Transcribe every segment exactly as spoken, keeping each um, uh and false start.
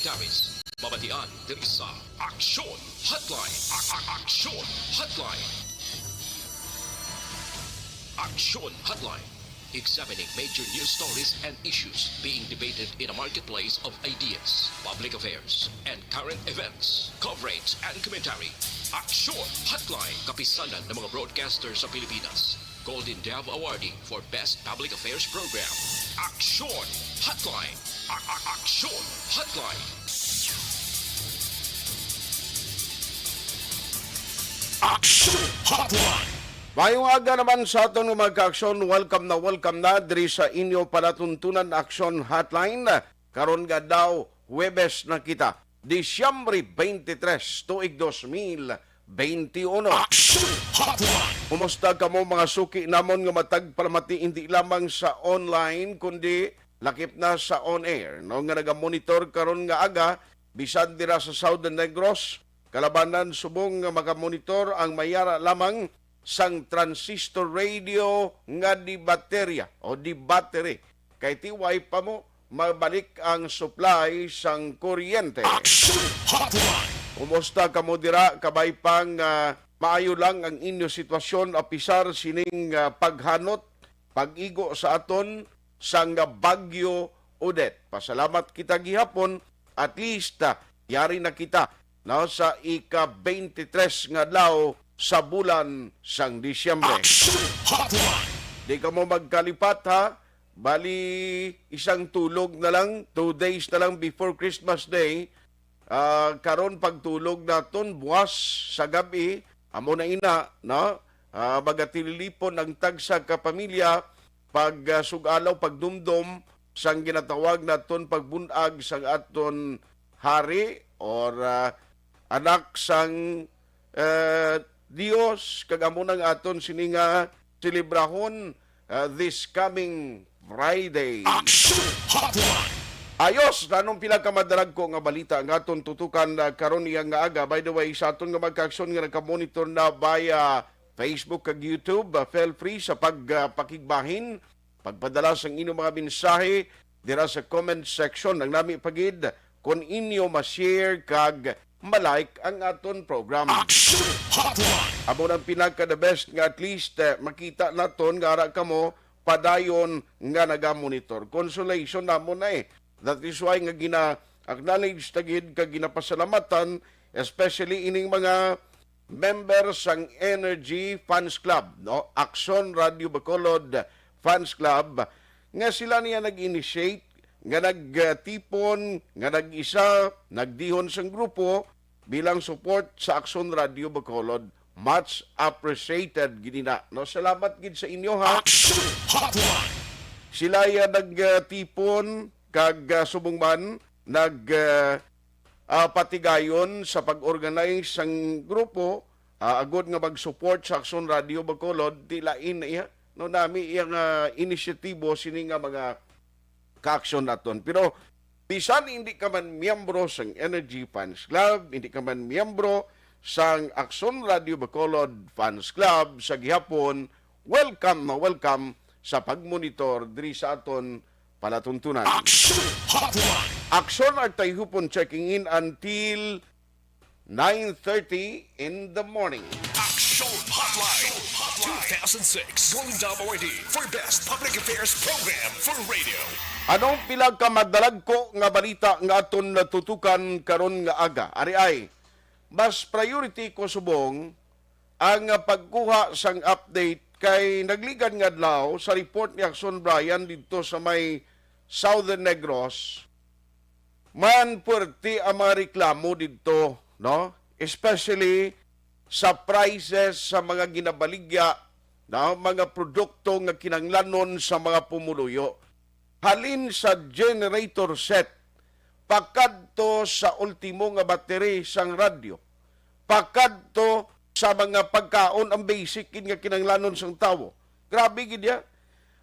Davis. Mabatian diri sa Aksyon Hotline. A- a- Aksyon Hotline. Aksyon Hotline. Examining major news stories and issues being debated in a marketplace of ideas, public affairs, and current events. Coverage and commentary. Aksyon Hotline. Kapisanan ng mga broadcaster sa Pilipinas. Golden Dove Awardee for Best Public Affairs Program. Aksyon Hotline. A- a- Aksyon Hotline. Aksyon Hotline. Mayong aga naman sa aton nga mga kaaksyon. Welcome na, welcome na diri sa inyo palatuntunan Aksyon Hotline. Karon nga daw, Huwebes na kita, Disyembre twenty-three, tuig dos mil twenty-one. Aksyon Hotline. Kumusta kamo, mga suki namon nga matag palamati, hindi lamang sa online, kundi lakip na sa on air, no, nga nagamonitor karon nga aga, bisan dira sa Southern Negros, kalabanan subong nga magamonitor ang mayara lamang sang transistor radio nga di baterya o di battery, kay tiway pa mo mabalik ang supply sang kuryente. Action Hotline. Kumusta kamo dira? Kabay pa nga maayo lang ang inyo sitwasyon apisar sining, ah, paghanot, pag-igo sa aton sang, ah, Bagyo Odette. Pasalamat kita gihapon, at least, ah, yari na kita, no, sa ika twenty-three nga adlaw sa bulan sang Disyembre. Action Hotline. Di kamo magkalipat, ha. Bali, isang tulog na lang, two days na lang before Christmas Day. Ah, karon pagtulog naton, buwas sa gab-i, amo na ina, no? Ah, magatililipon ang tagsa ka pamilya pag, ah, sug-alaw, pagdumdom sang ginatawag naton pagbun-ag sang aton hari or, ah, anak sang, eh, Dios, kag amo nang aton sini nga selebrahon, ah, this coming Friday. Action Hotline. Ayos, nanong pila ka madalagko nga balita nga aton tutukan, ah, karon iya nga aga. By the way, sa aton nga magkaaksyon nga nagkamonitor na via Facebook kag YouTube, ah, feel free sa pag, ah, pakigbahin, pagpadala sang inyong mga mensahe dira sa comment section. Ang nami pa gid kung inyo ma-share kag ma-like ang aton program. Action Hotline. Amo nang pinaka the best nga at least, eh, makita naton nga ara kamo padayon nga nagamonitor. Consolation namon na, eh. That is why nga gina-acknowledge ta gid kag ginapasalamatan, especially ining mga member sang Energy Fans Club, no? Aksyon Radio Bacolod Fans Club, nga sila niya nag-initiate, nga nagtipon, nga nag-isa, nagdihon sang grupo bilang support sa Aksyon Radio Bacolod. Much appreciated gid ina, no? Salamat gid sa inyo, ha. Action Hotline. Sila ya nagtipon kag, ah, subong man nag, ah, ah, patigayon sa pag-organize sang grupo, ah, agud nga mag-support sa Aksyon Radio Bacolod, ti lain na iya, no, nami iya nga inisyatibo sini nga mga kaaksyon naton. Pero bisan hindi ka man miyembro sang Energy Fans Club, hindi ka man miyembro sang Aksyon Radio Bacolod Fans Club, sa gihapon, welcome na welcome sa pagmonitor diri sa aton palatuntunan. Action Hotline. Aksyon Agtayhupon checking in until nine thirty in the morning. Action Hotline. Two thousand six Golden Dove Awardee for Best Public Affairs Program for Radio. Anong pila ka madalagko nga balita nga aton natutukan karon nga aga? Ari ay, mas priority ko subong ang, ah, pagkuha sang update kay nagligad nga adlaw sa report ni Aksyon Brian didto sa may Southern Negros, man puwerte ang mga reklamo didto, no? Especially sa prices sa mga ginabaligya, no? Mga produkto nga kinahanglanon sa mga pumuluyo. Halin sa generator set, pakadto sa ultimo nga battery sang radyo, pakadto sa mga pagkaon, ang basic gid nga kinahanglanon sang tawo. Grabe gid ya.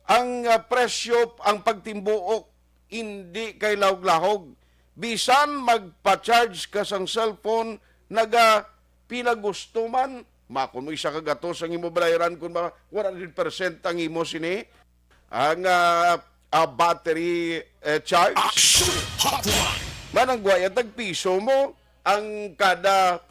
Ang, ah, presyo, ang pagtimbuok, hindi kay lahog-lahog. Bisan magpa-charge ka sang cellphone, naga pila gusto man, makon mo isa ka gatos ang imo balayran kung mga one hundred percent ang imo sini, ang, ah, ah, battery, eh, charge. Action Hotline. Manang Guaya, tagpiso mo ang kada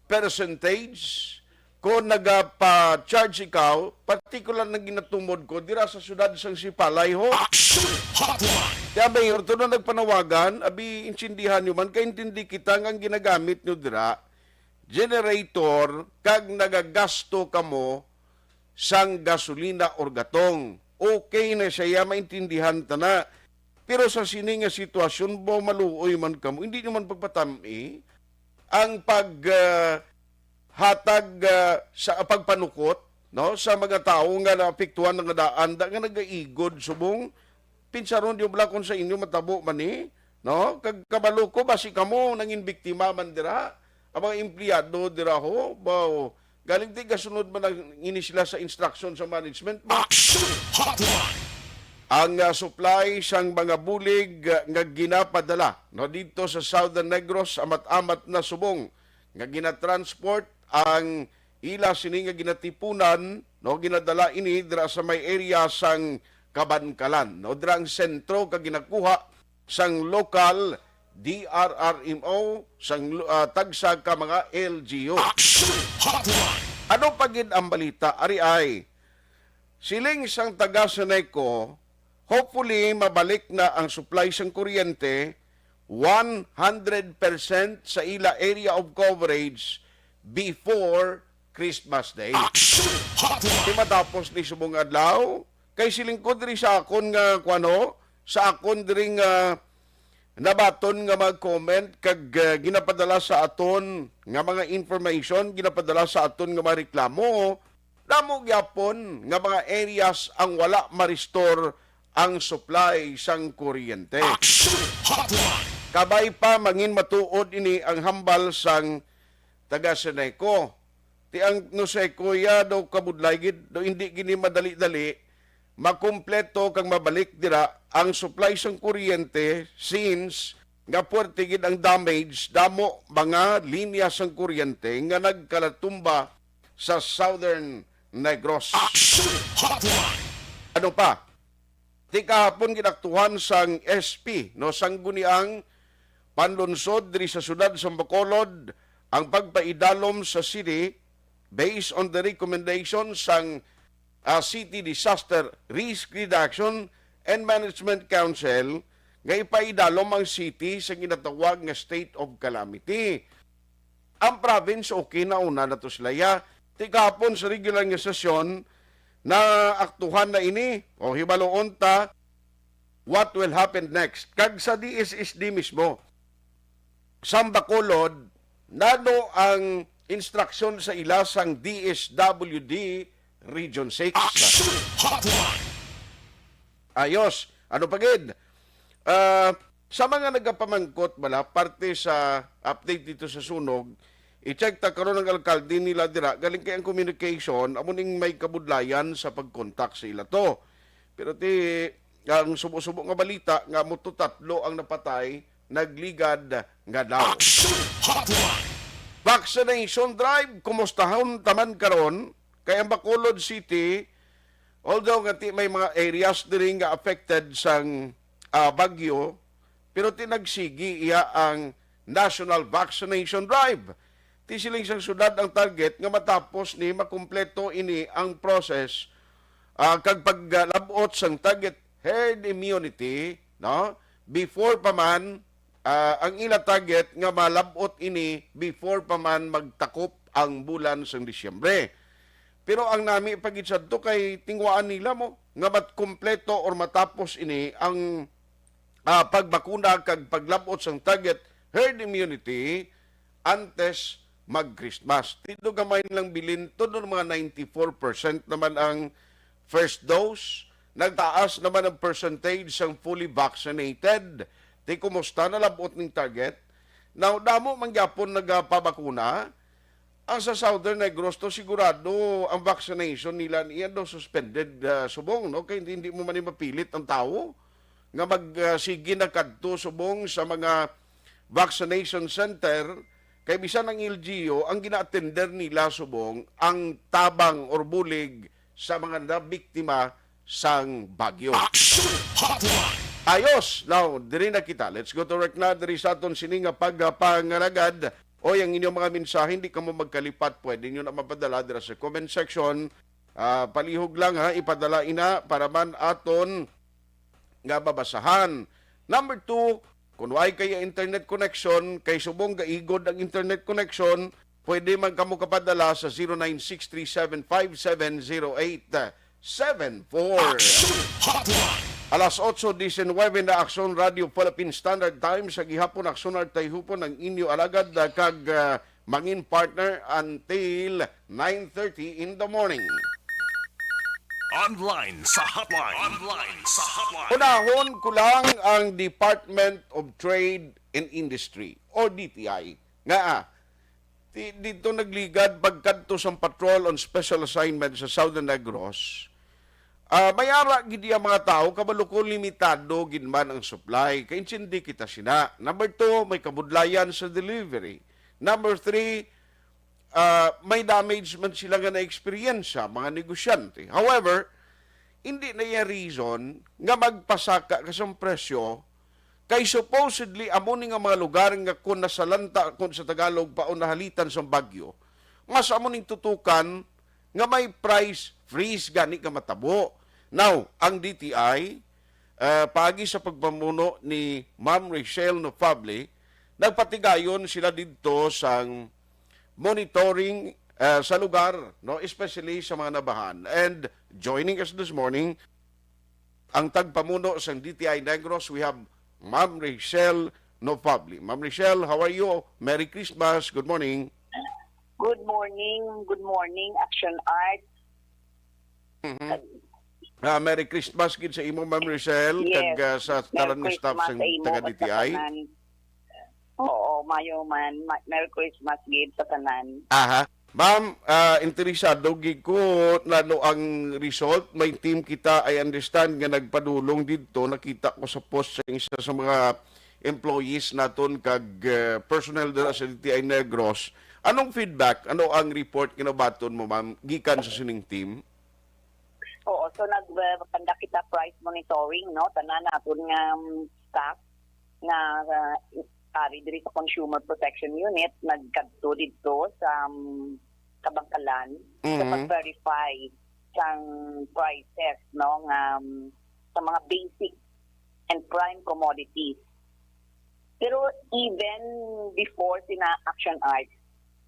percentage. Kung nagapa-charge ikaw, partikular na ginatumod ko dira sa siyudad sang Sipalay, ho. Action Hotline! Kaya, Mayor, to na nagpanawagan, abi, intindihan nyo man, kaintindi kita nga ang ginagamit nyo dira, generator, kag nagagasto kamo sang gasolina or gatong. Okay na siya, maintindihan ta na. Pero sa sini nga sitwasyon, ba, maluoy man kamo, hindi nyo man pagpatami ang pag, ah, hatag, ah, sa pagpanukot, no, sa mga tawo nga naapektuhan nga daan, da nga nagaigod subong. Pinsaron niyo bala kung sa inyo matabo man ni, no? Kag kabalo ko, basi kamo nangin biktima man dira, ang mga empleyado dira, ho, baw, galing di gasunod man ang ini sila sa instruction sa management. Action Hotline! Ang, ah, supply sang mga bulig, ah, nga ginapadala, no, dito sa Southern Negros, amat-amat na subong nga ginatransport ang ila sini nga ginatipunan, no, ginadala ini dira sa may area sang Kabankalan, no, dira ang sentro ka ginakuha sang lokal D R R M O, sang lu-, ah, tagsa ka mga L G U. Action Hotline! Ano pa gid ang balita? Ari ay, siling sang taga Seneco, hopefully mabalik na ang supply sang kuryente one hundred percent sa ila area of coverage before Christmas Day. Action Hotline! Di matapos ni subong adlaw, kay siling ko diri sa akon nga, kuwan, ho, sa akon diri nga nabaton nga mga comment kag, ah, ginapadala sa aton nga mga information, ginapadala sa aton nga mga reklamo, damo gyapon nga mga areas ang wala ma-restore ang supply sang kuryente. Action Hotline! Kabay pa mangin matuod ini ang hambal sang taga Seneco. Ti ang Nuseco ya daw kabudlay gid, daw hindi gini madali-dali makumpleto kag mabalik dira ang supply sang kuryente, since nga puwerte gid ang damage, damo mga linya sang kuryente nga nagkalatumba sa Southern Negros. Action Hotline! Ano pa? Ti kahapon ginaktuhan sang S P, no, Sangguniang Panlungsod diri sa siyudad sa Bacolod ang pagpaidalom sa city based on the recommendation sang, ah, City Disaster Risk Reduction and Management Council nga ipaidalom ang city sa ginatawag nga state of calamity. Ang province, okay na, una na to sila, ya. Ti kahapon sa regular nga sesyon, naaktuhan na ini, o hibaloon ta, what will happen next. Kag sa D S S D mismo, sa Bacolod, nano ang instruction sa ila sang D S W D Region six? Action Hotline! Ayos. Ano pa gid? Ah, sa mga nagapamangkot bala, parte sa update dito sa Sunog, i-check ta karon ang alkalde nila dira. Galing kay ang communication, amo ning may kabudlayan sa pag-contact sa ila to. Pero ti, ang subo-subo nga balita nga mo to tatlo ang napatay, nagligad nga daw. Action Hotline! Vaccination drive, kumustahon taman karon kay ang Bacolod City, although nga ti may mga areas diri nga affected sang, ah, bagyo, pero ti nagsigi iya ang national vaccination drive. Ti siling sang syudad ang target nga matapos ni makumpleto ini ang process, ah, kag paglab-ot sang target herd immunity, no? Before pa man, ah, ang ila target nga malab-ot ini before pa man magtakop ang bulan sang Disyembre. Pero ang nami pa gid sadto kay tingwaan nila mo nga matkumpleto or matapos ini ang, ah, pagbakuna kag paglab-ot sang target herd immunity antes mag-Christmas. Ti do gamay lang bilin, to do mga ninety-four percent naman ang first dose. Nagtaas naman ang percentage sang fully vaccinated. Ti kumusta, nalab-ot ning target? Now, damo man gyapon nagapabakuna. Ang sa Southern Negros to, sigurado ang vaccination nila niya do suspended, ah, subong, no? Kay hindi, hindi mo man mapilit ang tawo nga mag, ah, sige na kadto subong sa mga vaccination center, kay bisan ang L G U, ang gina-attender nila subong ang tabang or bulig sa mga nabiktima sang bagyo. Action Hotline! Ayos! Now, diri na kita. Let's go to work na diri sa aton sini nga pagpangalagad. Oy, ang inyong mga mensahe, hindi kamo magkalipat. Pwede nyo na mapadala dira sa comment section. Ah, palihog lang ha, ipadala ina para man aton nga mabasahan. Number two, kung way kay internet connection, kay subong gaigod ang internet connection, pwede man kamo kapadala sa zero nine six three seven five seven zero eight seven four. Action Hotline. Alas otso disinwebe na, Aksyon Radio Philippine Standard Time. Sa gihapon, Aksyon Art Tayhupon ang inyo alagad, ah, kag, ah, mangin partner until nine thirty in the morning. Online sa hotline. Online sa hotline. Unahon ko lang ang Department of Trade and Industry o D T I. Nga, ah, di, dito nagligad pagkadto sang patrol on special assignment sa Southern Negros. Ah, may ara gid ang mga tawo, kabalo ko limitado gid man ang supply. Kaintindi kita sina. Number two, may kabudlayan sa delivery. Number three, ah, may damage man sila nga na-eksperyensya, mga negosyante. However, hindi na iya reason nga magpasaka ka sang presyo, kay supposedly amo ni nga mga lugar nga kung nasalanta, kung sa Tagalog, pa o nahalitan sang bagyo, mas amo ning tutukan nga may price freeze gani nga matabo. Now, ang D T I, ah, paagi sa pagpamuno ni Ma'am Rachel Nofable, nagpatigayon sila didto sang monitoring, ah, sa lugar, no, especially sa mga nabahan. And joining us this morning, ang tagpamuno sang D T I Negros, we have Ma'am Rachel Nofable. Ma'am Rachel, how are you? Merry Christmas. Good morning. Good morning. Good morning, Action Art. Mhm. Ah, Merry Christmas gid sa imo, Ma'am Rachel, Yes. kag, ah, sa Merry tanan nga staff Christmas sang sa imo taga kag sa D T I. tanan. Oo, mayo man. Ma-, Merry Christmas gid sa tanan. Aha. Ma'am, ah, interesado gid ko nano ang result. May team kita, I understand, nga nagpadulong didto. Nakita ko sa post sa isa sa mga employees naton kag, ah, personnel dira sa D T I Negros. Anong feedback? Ano ang report nga nabaton mo, ma'am, gikan sa sining team? Oo, so nag-, uh, conduct kita price monitoring, no? Tanan naton nga, um, staff nga, uh, ari diri sa Consumer Protection Unit, nagkadto didto sa, um, Kabangkalan sa Mhm. pag-verify sang prices, no, nga, um, sa mga basic and prime commodities. Pero even before sina Action Art,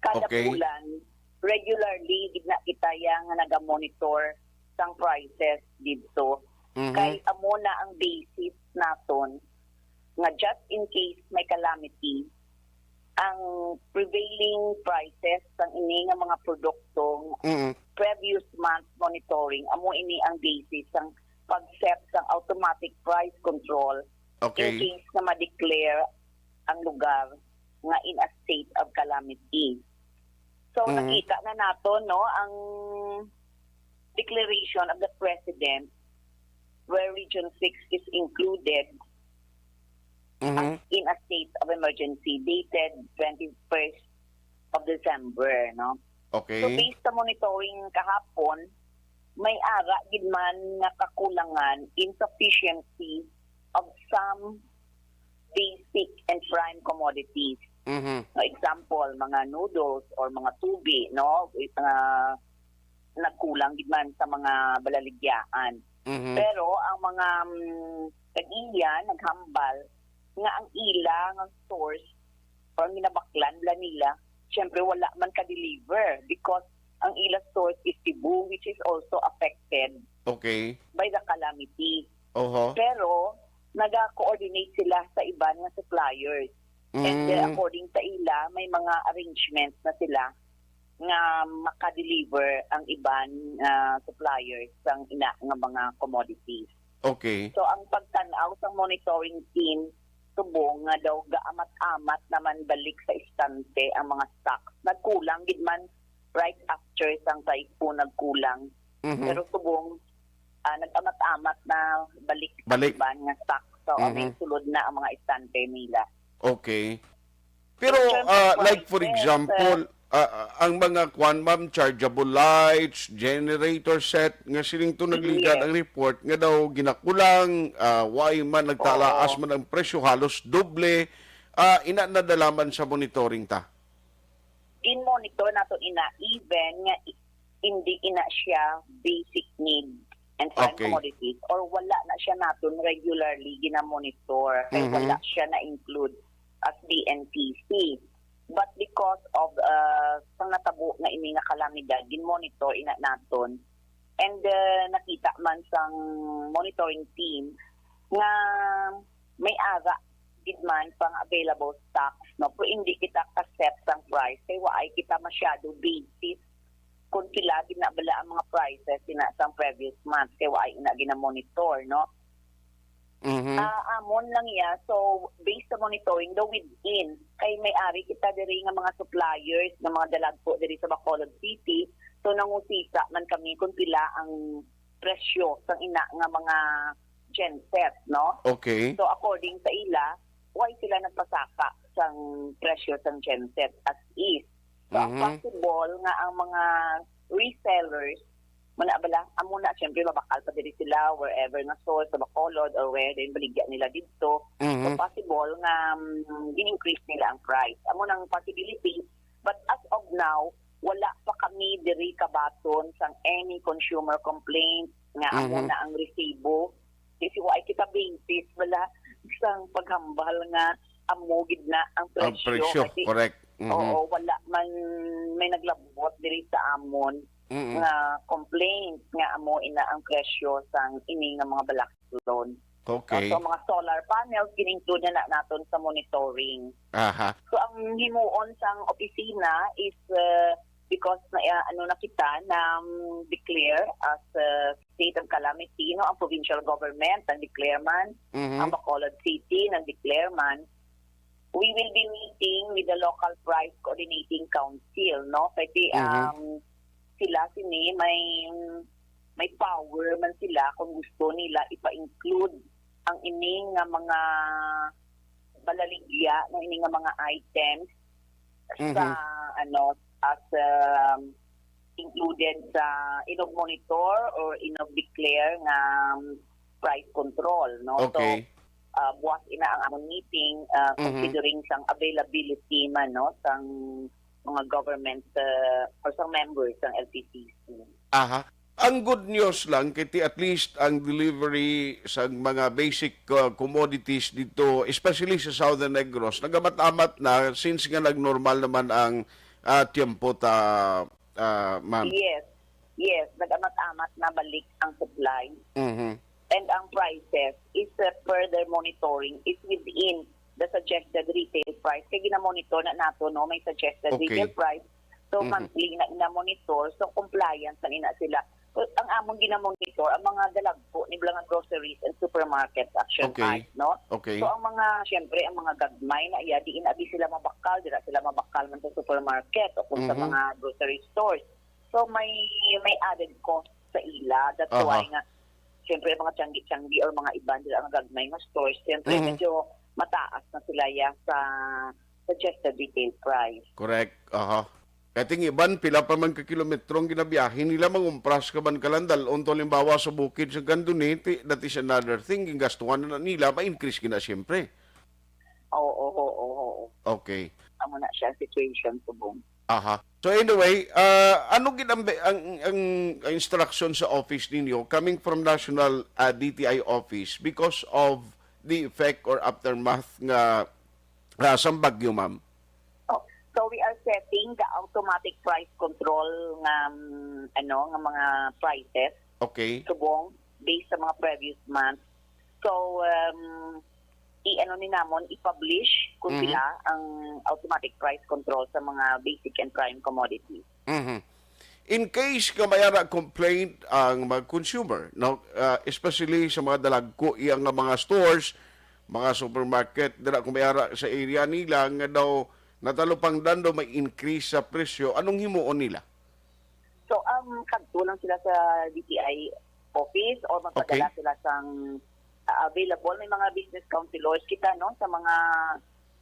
kada Okay. bulan, regularly gid na kita ya nga naga-monitor sang prices didto. Mhm. Kay amo na ang basis naton nga just in case may calamity, ang prevailing prices sang ini nga mga produkto Mm. previous month monitoring, amo ini ang basis sang pag-set sang automatic price control in Okay. case nga ma-declare ang lugar nga in a state of calamity. So, Mhm. nakita na nato, no, ang declaration of the President where Region six is included Mhm. in a state of emergency dated twenty-first of December, no? So, Okay. based sa monitoring kahapon, may ara gid man nga kakulangan, insufficiency of some basic and prime commodities. Mhm. No, example, mga noodles or mga tubi, no? With, ah, nagkulang gid man sa mga balaligyaan. Mhm. Pero ang mga, mm, tag-iya naghambal nga ang ila nga source or ang ginabaklan la nila, syempre wala man ka-deliver because ang ila source is Cebu, which is also affected Okay. by the calamity. Oho. Pero naga-coordinate sila sa iban nga suppliers. And, uh, Mm. according sa ila, may mga arrangements na sila nga maka-deliver ang iban, ah, suppliers sang ina nga mga commodities. Okay. So, ang pagtan-aw sang monitoring team, subong nga daw gaamat-amat naman balik sa istante ang mga stocks. Nagkulang gid man right after sang typhoon, nagkulang. Mhm. Pero subong, ah, nag-amat-amat na balik ang Balik. iban nga stocks. So, Mhm. may sulod na ang mga istante nila. Okay. Pero, So, syempre, ah, like, for prices, example, ah, ang mga kwan, ma'am, chargeable lights, generator set, nga sining to nagligad Yes. ang report nga daw ginakulang, ah, why man nagtalaas Oo. man ang presyo, halos doble, ah, ina nadala man sa monitoring ta. Gin-monitor nato ina, even nga i-, hindi ina siya basic need and prime Okay. commodities or wala na siya naton regularly gina-monitor kay Mhm. wala siya na-include as D N T C. But because of, uh, sang natabo nga ini nga kalamidad, gin-monitor ina naton. And, uh, nakita man sang monitoring team nga may ara gid man pang available stocks, no? Pero hindi kita ka-set sang price kay waay kita masyado basis kung pila gid na bala ang mga prices ina sang previous month kay waay ina gina-monitor, no? Mhm. Ah, amon lang iya. So, based sa monitoring, the within, kay may ari kita diri nga mga suppliers, nga mga dalagko diri sa Bacolod City. So, nangusisa man kami kung pila ang presyo sang ina nga mga genset, no? Okay. So, according sa ila, why sila nagpasaka sang presyo sang genset as is? So, ang Mhm. possible nga ang mga resellers, muna bala, amo na, syempre, mabakal pa diri sila, wherever nga store, sa Bacolod or where din baligya nila didto. So, Mhm. possible nga, mm, gin-increase nila ang price. Amo nang possibility. But as of now, wala pa kami diri kabaton sang any consumer complaint nga amo Mhm. na ang resibo. Kasi wa kita basis bala sang paghambal nga amo gid na ang Ang presyo. presyo, Kasi, correct. Mhm. oo, wala man may naglabot diri sa amon Mm-mm. nga complaint nga amo ina ang presyo sang ini nga mga balaklon. Okay. So, mga solar panels, gin-include na, na naton sa monitoring. Aha. So, ang himuon sang opisina is, uh, because na, uh, ano na kita, na, um, declare as a state of calamity, no? Ang provincial government nag-declare man, Mhm. ang Bacolod City nag-declare man. We will be meeting with the local price coordinating council, no? Kasi, Mhm. um, sila sini may, may power man sila kung gusto nila ipa-include ang ini nga mga balaligya, no, ini nga mga items sa, Mhm. ano, as, um, included sa inog monitor or inog declare nga, um, price control, no? So, Okay. uh, buwas ina ang amon meeting, uh, Mhm. considering sang availability man, no, sang mga government, uh, or sang members sang L T C C. Aha. Ang good news lang, kay ti at least ang delivery sa mga basic, uh, commodities dito, especially sa Southern Negros, nagamat-amat na since nga nagnormal naman ang, uh, tiempo ta, uh, ma'am. Yes. Yes, nag-amat-amat na balik ang supply. Mhm. And ang prices is, uh, further monitoring is within the suggested retail price. Kaya gina-monitor na nato, no? May suggested Okay. retail price. So, Mhm. monthly na gina-monitor. So, compliance na ina sila. So, ang among gina-monitor, ang mga dalagko ni mga groceries and supermarkets, Action Okay. Art, no? Okay. So, ang mga, syempre, ang mga gagmay na iya, di ina di sila mabakal, di na sila mabakal man sa supermarket o kung sa Mhm. mga grocery stores. So, may, may added cost sa ila. That's Aha. why nga, syempre, mga tiyanggi-tiyanggi or mga iban dira nga gagmay nga stores, syempre, Mhm. medyo mataas na sila ya sa suggested retail price. Correct. Aha. Kaya ting iban, pila pa man ka kilometro ang ginabiyahe nila, mangumpras ka man ka lang, dalon to, halimbawa, sa bukid sa Candonete, that is another thing. Gingastuhan na nila, ma-increase gina, siyempre. Oo, oo, oo. Okay. Amo na siya, situation, Subong. Aha. So anyway, ah, ano gid ang, ang, ang instruction sa office ninyo coming from National, ah, D T I office because of the effect or aftermath nga, ah, sang bagyo, ma'am? Oh, so we are setting the automatic price control nga, um, ano, nga mga prices, Okay. Subong, based sa mga previous month. So, um, i-ano ni namon, i-publish kung Mhm. sila ang automatic price control sa mga basic and prime commodities. Mhm. In case nga may ara complaint ang mga consumer, no, ah, especially sa mga dalagko iya nga mga stores, mga supermarket, dira kung may ara sa area nila nga daw natalupangdan daw may increase sa presyo, anong himuon nila? So, um, kadto lang sila sa D T I office or magpadala Okay. sila sang, ah, available. May mga business counselors kita, no, sa mga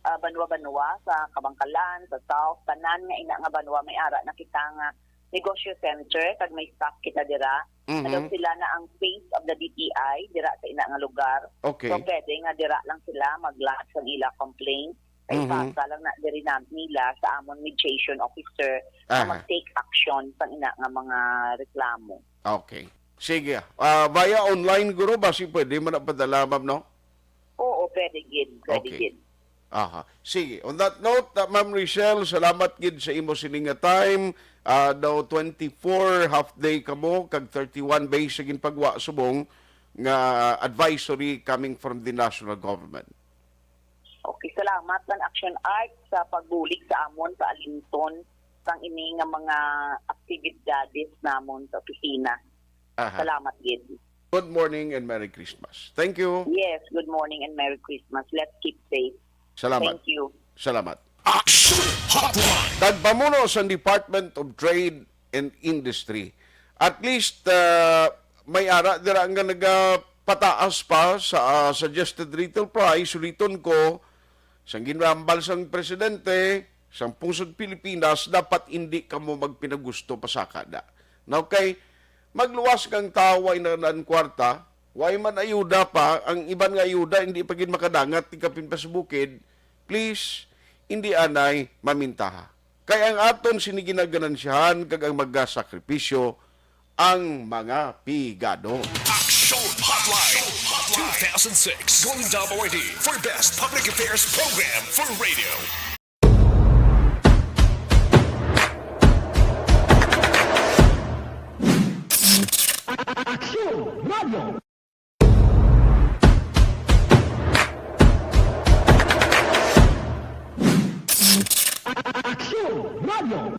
ah, banwa-banwa sa Kabankalan, sa South, tanan nga ina nga banwa may ara na kita nga negosyo center kag may staff kita dira. Ano Mhm. sila na ang face of the D T I dira sa ina nga lugar. Okay. So, pwede nga dira lang sila mag-lodge ang ila complaint. Kay Mhm. ipasa lang na diri na nila sa amon mediation officer na Aha. mag-take action sa ina nga mga reklamo. Okay. Sige. Ah, via online, guro, basi pwede man na padala, ma'am, no? Oo, pwede gid. Pwede Okay. gid. Aha. Sige. On that note, uh, Ma'am Richelle, salamat gid sa imo sini nga time. Ah, daw twenty-four half day kamo kag thirty-one base sa ginpagwa subong nga advisory coming from the national government. Okay, salamat man Action Art sa pagbulig sa amon sa alinton sang ini nga mga aktibidades namon sa opisina. Aha. Salamat gid. Good morning and Merry Christmas. Thank you. Yes, good morning and Merry Christmas. Let's keep safe. Salamat. Thank you. Salamat. Action Hotline. Nagpamuno sa Department of Trade and Industry. At least, uh, may ara dira nga nagapataas pa sa, uh, suggested retail price. Suliton ko, sang ginambal sang presidente, sang pungsod Pilipinas, dapat indi kamo magpinagusto pa sa kada. Now, kay magluwas kang tawo, way na, nan kwarta, way man ayuda pa, ang iban nga ayuda, hindi pa gid makadangat, tigkapin pa sa bukid, please, hindi anay mamintaha. Kay ang aton sini ginaganansyahan kag ang magasakripisyo ang mga pigado. Action Hotline two thousand six Golden Dub Awardee for Best Public Affairs Program for Radio. Action Radio. Action Radio.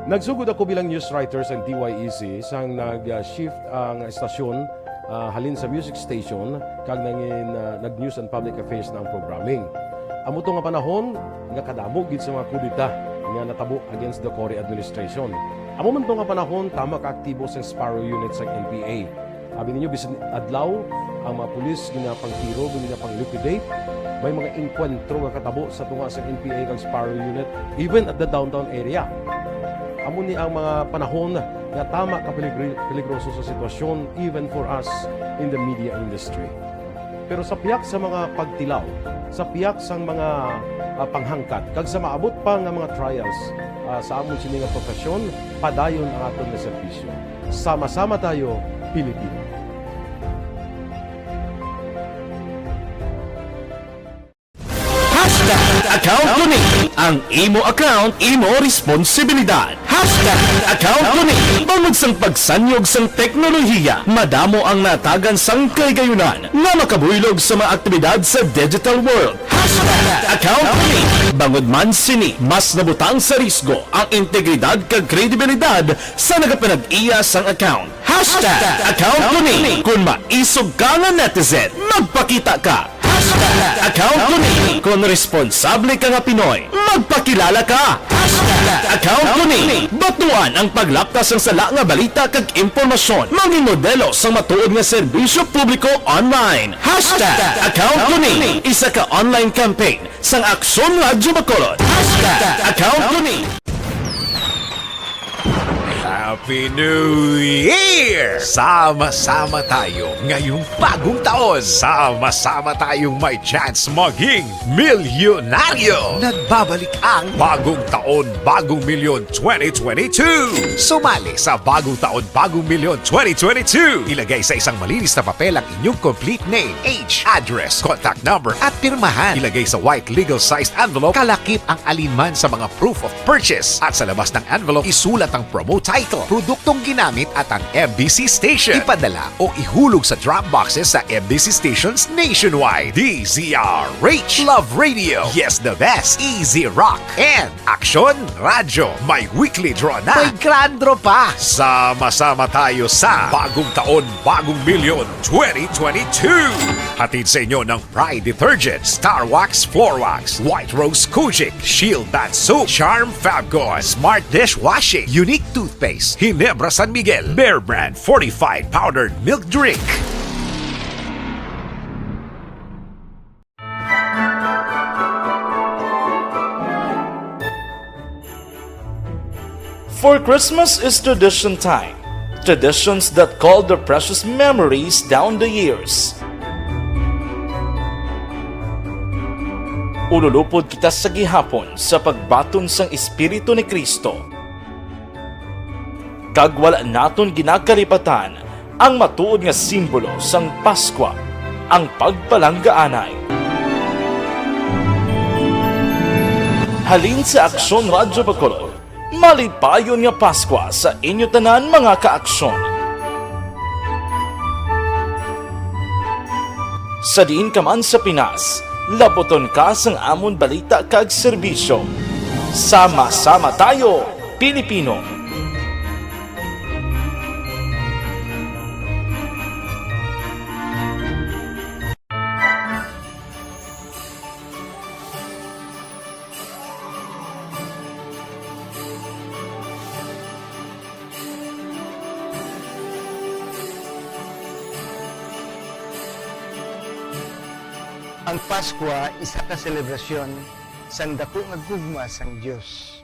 Nagsugod ako bilang news writer sa D Y E C sang nag-shift ang estasyon, ah, halin sa music station kag nangin, ah, nag-news and public affairs na ang programming. Amo to nga panahon nga kadamo gid sa mga kudeta nga natabo against the Cory administration. Amo man to nga panahon, tama ka aktibo sang Sparrow Unit sang N P A. Abi ninyo, bisan adlaw, ang mga pulis ginapangtiro, ginapang-liquidate. May mga engkwentro nga katabo sa tunga sa N P A kag Sparrow Unit, even at the downtown area. Amo ni ang mga panahon nga tama ka peligri-, peligroso sa sitwasyon, even for us in the media industry. Pero sa pihak sa mga pagtilaw, sa pihak sang mga, ah, panghangkat, kag sa maabot pa nga mga trials, ah, sa amon sini nga profesyon, padayon ang aton nga serbisyo. Sama-sama tayo, Pilipino. Hashtag account ko ni. Ang imo account, imo responsibilidad. Hashtag account ko ni. Bangod sang pagsanyog sang teknolohiya, madamo ang natagan sang kahigayonan nga makabuylog sa mga aktibidad sa digital world. Hashtag account ko ni. Bangod man sini, mas nabutang sa risgo ang integridad kag kredibilidad sa nagapanag-iya sang account. Hashtag account ko ni. Kung maisog ka nga netizen, magpakita ka. Hashtag account ko ni. Kung responsable ka nga Pinoy, magpakilala ka. Hashtag account ko ni. Batuan ang paglapkas sang sala nga balita kag impormasyon. Mangin modelo sang matuod nga serbisyo publiko online. Hashtag account ko ni. Isa ka online campaign sang Aksyon Radyo Bacolod. Hashtag account ko ni. Happy New Year! Sama-sama tayo ngayong bagong taon. Sama-sama tayong may chance maging milyonaryo. Nagbabalik ang Bagong Taon, Bagong Milyon twenty twenty-two. Sumali sa Bagong Taon, Bagong Milyon twenty twenty-two. Ilagay sa isang malinis na papel ang inyong complete name, age, address, contact number, at pirmahan. Ilagay sa white legal sized envelope, kalakip ang alinman sa mga proof of purchase. At sa labas ng envelope, isulat ang promo title, produktong ginamit at ang M B C station. Ipadala o ihulog sa drop boxes sa M B C stations nationwide. D Z R H, Love Radio, Yes the Best, Easy Rock, and Aksyon Radyo. May weekly draw na. May grand draw pa. Sama-sama tayo sa Bagong Taon, Bagong Milyon twenty twenty-two. Hatid sa inyo ng Pride Detergent, Star Wax Floor Wax, White Rose Kojic, Shield Bath Soap, Charm Fabcon, Smart Dishwashing, Unique Toothpaste, Ginebra San Miguel, Bear Brand Fortified Powdered Milk Drink. For Christmas is tradition time, traditions that call the precious memories down the years. Ululupod kita sa gihapon sa pagbaton sang Espiritu ni Cristo. Kag wala naton ginakalipatan ang matuod nga simbolo sang Paskwa, ang pagpalanggaanay. Halin sa Aksyon Radyo Bacolod, malipayon nga Paskwa sa inyo tanan, mga kaaksyon. Sa diin ka man sa Pinas, labuton ka sang amon balita kag serbisyo. Sama-sama tayo, Pilipino! Ang Paskwa isa ka selebrasyon sang daku nga gugma sang Dios.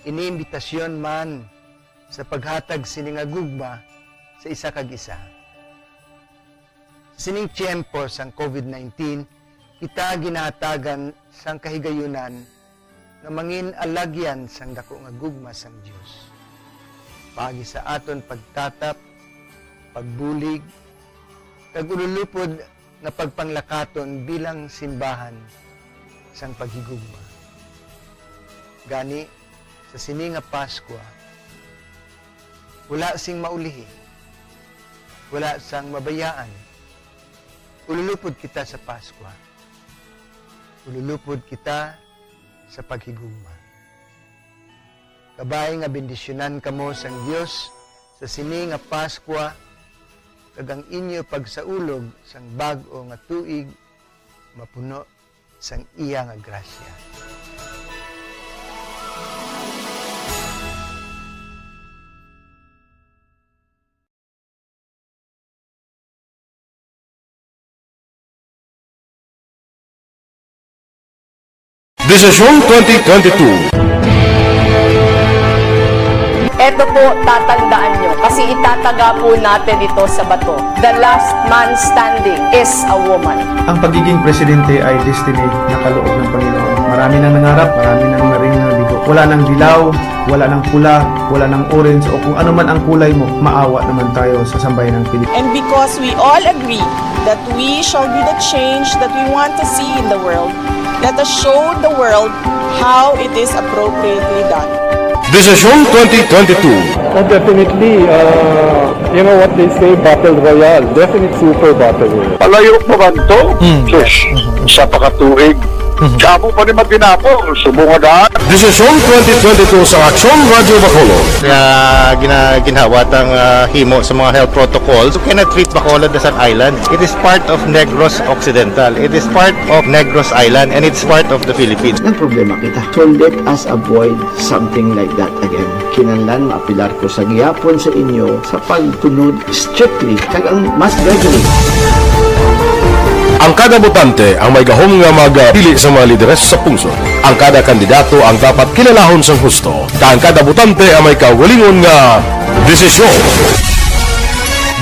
Ini imbitasyon man sa paghatag sini nga gugma sa isa kag isa. Sa sining tiyempo sang covid nineteen, kita ginahatagan sang kahigayunan nga mangin alagyan sang daku nga gugma sang Dios, paagi sa aton pagtatap, pagbulig, kag ululupod nga pagpanglakaton bilang simbahan sang paghigugma. Gani, sa sini nga Paskwa, wala sing maulihi, wala sang mabayaan. Ululupod kita sa Paskwa. Ululupod kita sa paghigugma. Kabay nga bendisyonan kamo sang Dios sa sini nga Paskwa, kag ang inyo pagsaulog sang bag-o nga tuig mapuno sang iya nga grasya. Desisyon twenty twenty-two. Eto po, tatandaan nyo, kasi itataga po natin ito sa bato. The last man standing is a woman. Ang pagiging presidente ay destiny na kaloob ng Panginoon. Marami nang nangarap, marami nang naring nabigo. Wala nang dilaw, wala nang pula, wala nang orange, o kung ano man ang kulay mo, maawa naman tayo sa sambayanang Pilipino. And because we all agree that we shall be the change that we want to see in the world, let us show the world how it is appropriately done. Desisyon twenty twenty-two. Oh, definitely, uh, you know what they say, battle royale. Definitely super battle royale. Palayo pa man to? Mm. Sus, isa pa ka tuig. Mhm. Kamo pa ni matinapol, subong nga daan. Desisyon twenty twenty-two sa Aksyon Radyo Bacolod. Nga gina-, ginhawa tang, ah, himo sa mga health protocols. You cannot treat Bacolod as an island. It is part of Negros Occidental. It is part of Negros Island, and it's part of the Philippines. Nagproblema kita. So let us avoid something like that again. Kinahanglan maapelar ko sa gihapon sa inyo sa pagtunod strictly kag ang mas regularly. Ang kada botante ang may gahom nga magpili sa mga lideres sa pungsod. Ang kada kandidato ang dapat kilalahon sang husto, kag ang kada botante ang may kaugalingon nga desisyon.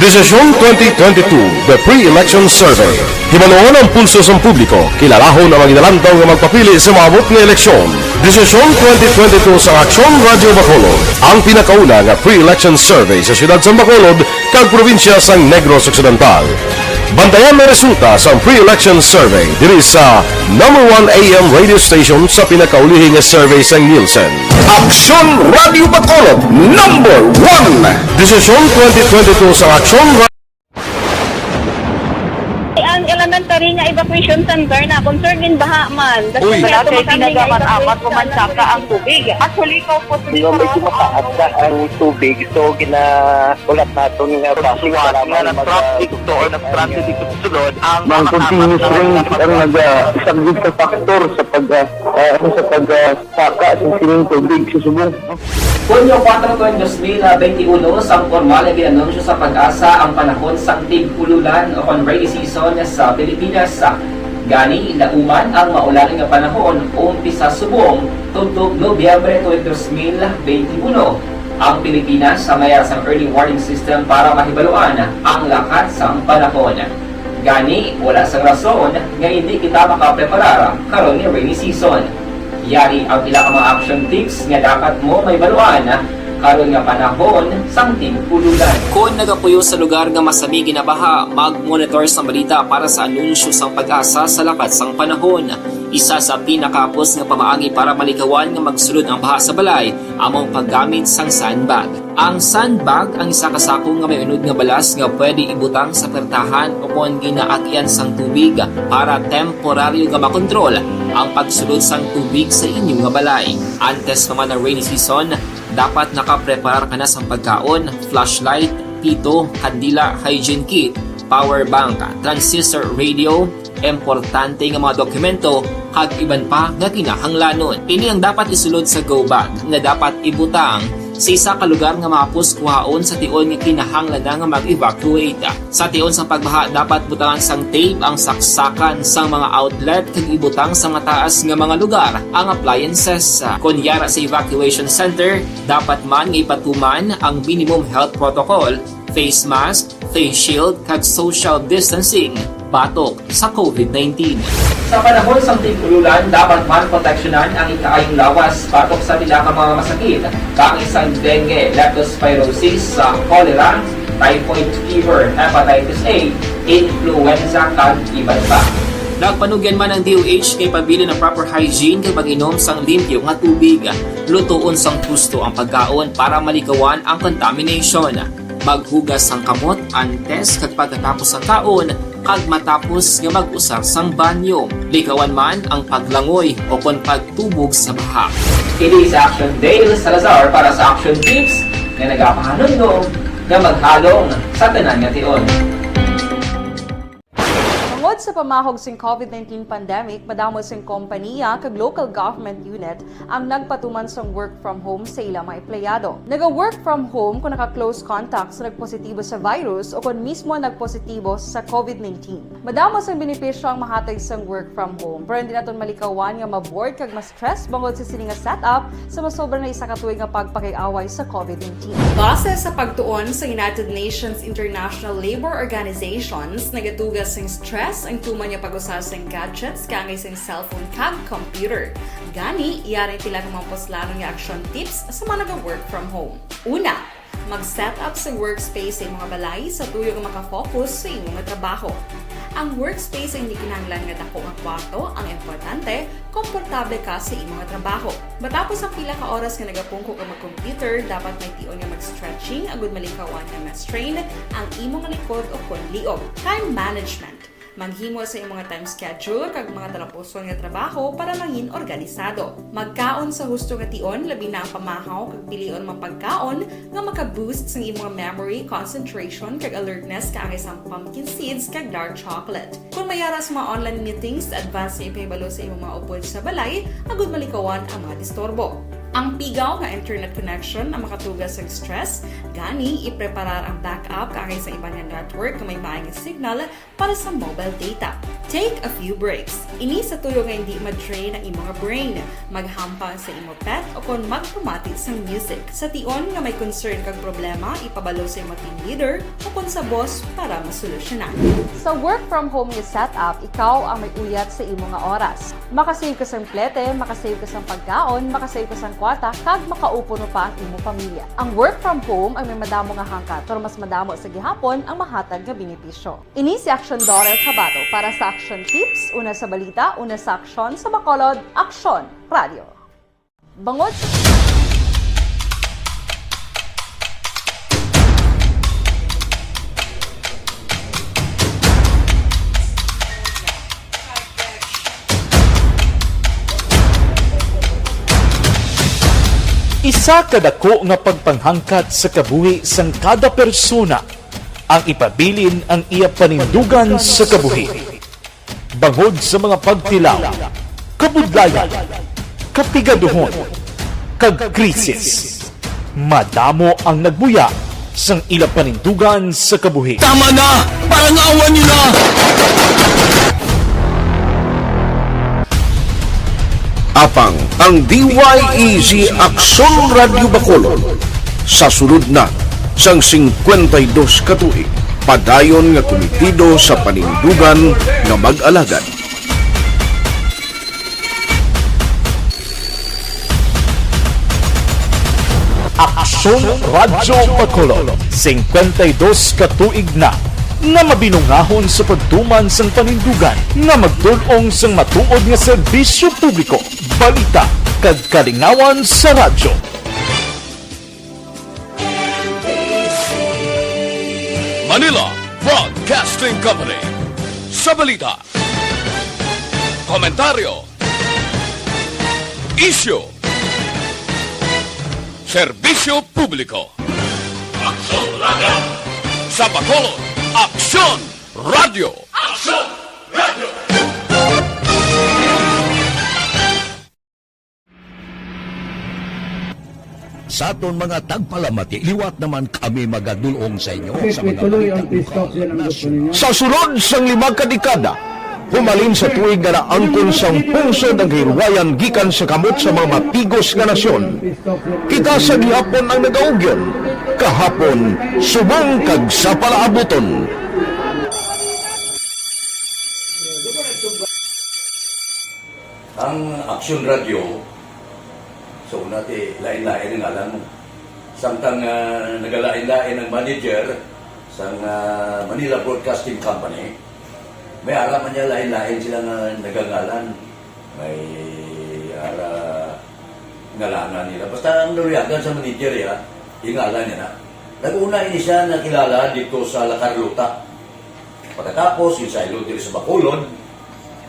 Desisyon twenty twenty-two, The Pre-Election Survey. Hibaluon ang pulso sang publiko, kilalahon ang mga ginalantaw nga magpapili sa maabot nga eleksyon. Desisyon twenty twenty-two sa Aksyon Radyo Bacolod, ang pinakauna nga pre-election survey sa siyudad sang Bacolod kag probinsya sang Negros Occidental. Bantayan ang resulta sang pre-election survey diri sa number one A M radio station sa pinakaulihi nga survey sang Nielsen. Aksyon Radyo Bacolod, number one. Desisyon twenty twenty-two sa Aksyon Ra- Ang elementary nga evacuation center na, concern in baha man. Uy. Wala kay ginagamat-amat ko man saka ang tubig. Actually, ko po. Nga medyo mataas na ang tubig, so ginaulat naton nga base nga mag- nag-traffic to or nag-traffic dito sa sulod, ang continuous rain ang nag-, ah, isang factor sa pag, ah, ah, ano, sa pag, ah, saka sa sining tubig sa subong. Hunyo kuwatro, dos mil benti uno, sang pormal nga gin-anunsyo sa PAGASA ang panahon sang tig-ululan o kon rainy season sa Pilipinas. Gani, lauman ang maulan nga panahon umpisa subong tubtob Nobyembre twenty twenty-one. Ang Pilipinas may ara sang early warning system para mahibaluan ang lakat sang panahon. Gani, wala sang rason nga hindi kita makapreparar karon nga rainy season. Yari ang pila ka mga action tips nga dapat mo mahibaluan karon nga panahon sang tig-ululan. Kon nagapuyo sa lugar nga masami ginabaha, mag-monitor sang balita para sa anunsyo sang PAGASA sa lakat sang panahon. Isa sa pinakahapos nga pamaagi para malikawan nga magsulod ang baha sa balay amo ang paggamit sang sandbag. Ang sandbag ang isa ka sako nga may unod nga balas nga pwede ibutang sa pertahan o kon ginaagyan sang tubig para temporaryo nga makontrol ang pagsulod sang tubig sa inyo nga balay. Antes pa man ang rainy season, dapat nakapreparar ka na sang pagkaon, flashlight, pito, kandila, hygiene kit, power bank, transistor radio, importante nga mga dokumento, kag iban pa nga kinahanglanon. Ini ang dapat isulod sa go bag nga dapat ibutang sa isa ka lugar nga mahapos kuhaon sa tion nga kinahanglan na nga mag-evacuate. Sa tion sang pagbaha, dapat butangan sang tape ang saksakan sang mga outlet kag ibutang sa mataas nga mga lugar ang appliances. Kon yara sa evacuation center, dapat man nga ipatuman ang minimum health protocol, face mask, face shield, kag social distancing batok sa COVID nineteen. Sa panahon sang tig-ululan, dapat man proteksyonan ang ikaayong lawas batok sa pila ka mga masakit, kaangay sang dengue, leptospirosis, sa cholera, typhoid fever, hepatitis A, influenza, kag iban pa. Nagpanugyan man ang D O H nga ipabilin ang proper hygiene kag pag-inom sang limpyo nga tubig. Lutoon sang husto ang pagkaon para malikawan ang contamination. Maghugas sang kamot antes kag pagkatapos sang kaon kag matapos nga mag-usar sang banyo. Likawan man ang paglangoy o kon pagtubog sa baha. Kini si Action Dale Salazar para sa Action Tips nga nagapahanumdom nga maghalong sa tanan nga tion. Tungod sa pamahog sing COVID nineteen pandemic, madamo sing kompaniya kag local government unit ang nagpatuman sang work from home sa ila mga empleyado. Naga-work from home kung naka-close contact sa nagpositibo sa virus o kon mismo nagpositibo sa COVID nineteen. Madamo sang benepisyo ang mahatag sang work from home, pero hindi naton malikawan nga ma-bored kag ma-stress bangod sa sini nga setup sa masobra na isa ka tuig nga pagpakig-away sa COVID nineteen. Base sa pagtuon sa United Nations International Labor Organizations, nagatuga sing stress ang tuman nga pag-usa sing gadgets kaangay sing cellphone kag computer. Gani, yari ang pila ka mga puslanon nga action tips sa mga naga-work from home. Una, mag-set up sa workspace sa imong balay sa tuyo nga makafocus sa imong trabaho. Ang workspace ay hindi kinahanglan nga dako nga kwarto, ang importante, komportable ka sa imong trabaho. Matapos ang pila ka oras nga nagapungko ka mag-computer, dapat may tion nga mag-stretching agud malikawan nga ma-strain ang imong likod o kon liog. Time management. Maghimo sa imong time schedule kag mga talapuson nga trabaho para mangin organisado. Magkaon sa husto nga tion, labi na ang pamahaw, kag pilion ang mga pagkaon nga maka-boost sang imong memory, concentration, kag alertness, kaangay sang pumpkin seeds kag dark chocolate. Kon may ara sa mga online meetings, advance nga ipahibalo sa imong mga upod sa balay agud malikawan ang mga disturbo. Ang pigaw nga internet connection ang makatuga sang stress, gani ipreparar ang backup kaangay sa iban nga network nga may maayong signal para sa mobile data. Take a few breaks. Ini sa tuyo nga hindi ma-drain ang imong brain. Maghampang sa imo pet o kon magpamati sang music. Sa tion nga may concern kag problema, ipabalo sa imo team leader o kon sa boss para masolusyonan. Sa work from home nga setup, ikaw ang may uyat sa imo nga oras. Makasave ka sang plete, makasave ka sang pagkaon, makasave ka sang kwarta, kag makaupod pa ang imo pamilya. Ang work from home ay may madamo nga hangkat, pero mas madamo sa gihapon ang mahatag nga benepisyo. Ini si Aksyon Doris Habato para sa Aksyon Tips, una sa balita, una sa aksyon, sa Bacolod, Aksyon Radio. Bangod sa Isa ka dako nga pagpanghangkat sa kabuhi sang kada persona ang ipabilin ang iya panindugan sa kabuhi. Bangod sa mga pagtilaw, kabudlayan, kapigaduhon, kag krisis, madamo ang nagbuya sang ila panindugan sa kabuhi. Tama na! Parangawan niyo na! Apang ang D Y E Z Aksyon Radyo Bacolod sa sulod na sang singkwenta y dos ka tuig, padayon nga kumitido sa panindugan nga mag-alagad. Aksyon Radyo Bacolod, singkwenta y dos ka tuig na nga mabinungahon sa pagtuman sang panindugan nga magtul-ong sang matuod nga serbisyo publiko, balita, kag kalingawan sa radyo. Manila Broadcasting Company. Sa balita, komentaryo, isyu, serbisyo publiko. Aksyon Radyo! Sa Bacolod, Aksyon Radyo! Aksyon Radyo! Sa aton mga tagpalamati, liwat naman kami magadul-ong sa inyo sa mga balita lokal, nasyonal. Sa sulod sang lima ka dekada, humalin sa tuig nga naangkon sang pungsod ang kahilwayan gikan sa kamot sa mga matigos nga nasyon, kita sa gihapon ang nagaugyon, kahapon, subong kag sa palaabuton. Ang Aksyon Radyo, sa una ti, lain-lain ang ngalan mo. Samtang, ah, nagalain-lain ang manager sang, ah, Manila Broadcasting Company, may ara man niya lain-lain sila nga nagangalan. May ara ngalanan nila. Basta ang naluyagan sa manager, ya, ingalan niya na. Nag-una ini siya nakilala dito sa La Carlota. Pagkatapos, yung saylo diri sa Bacolod,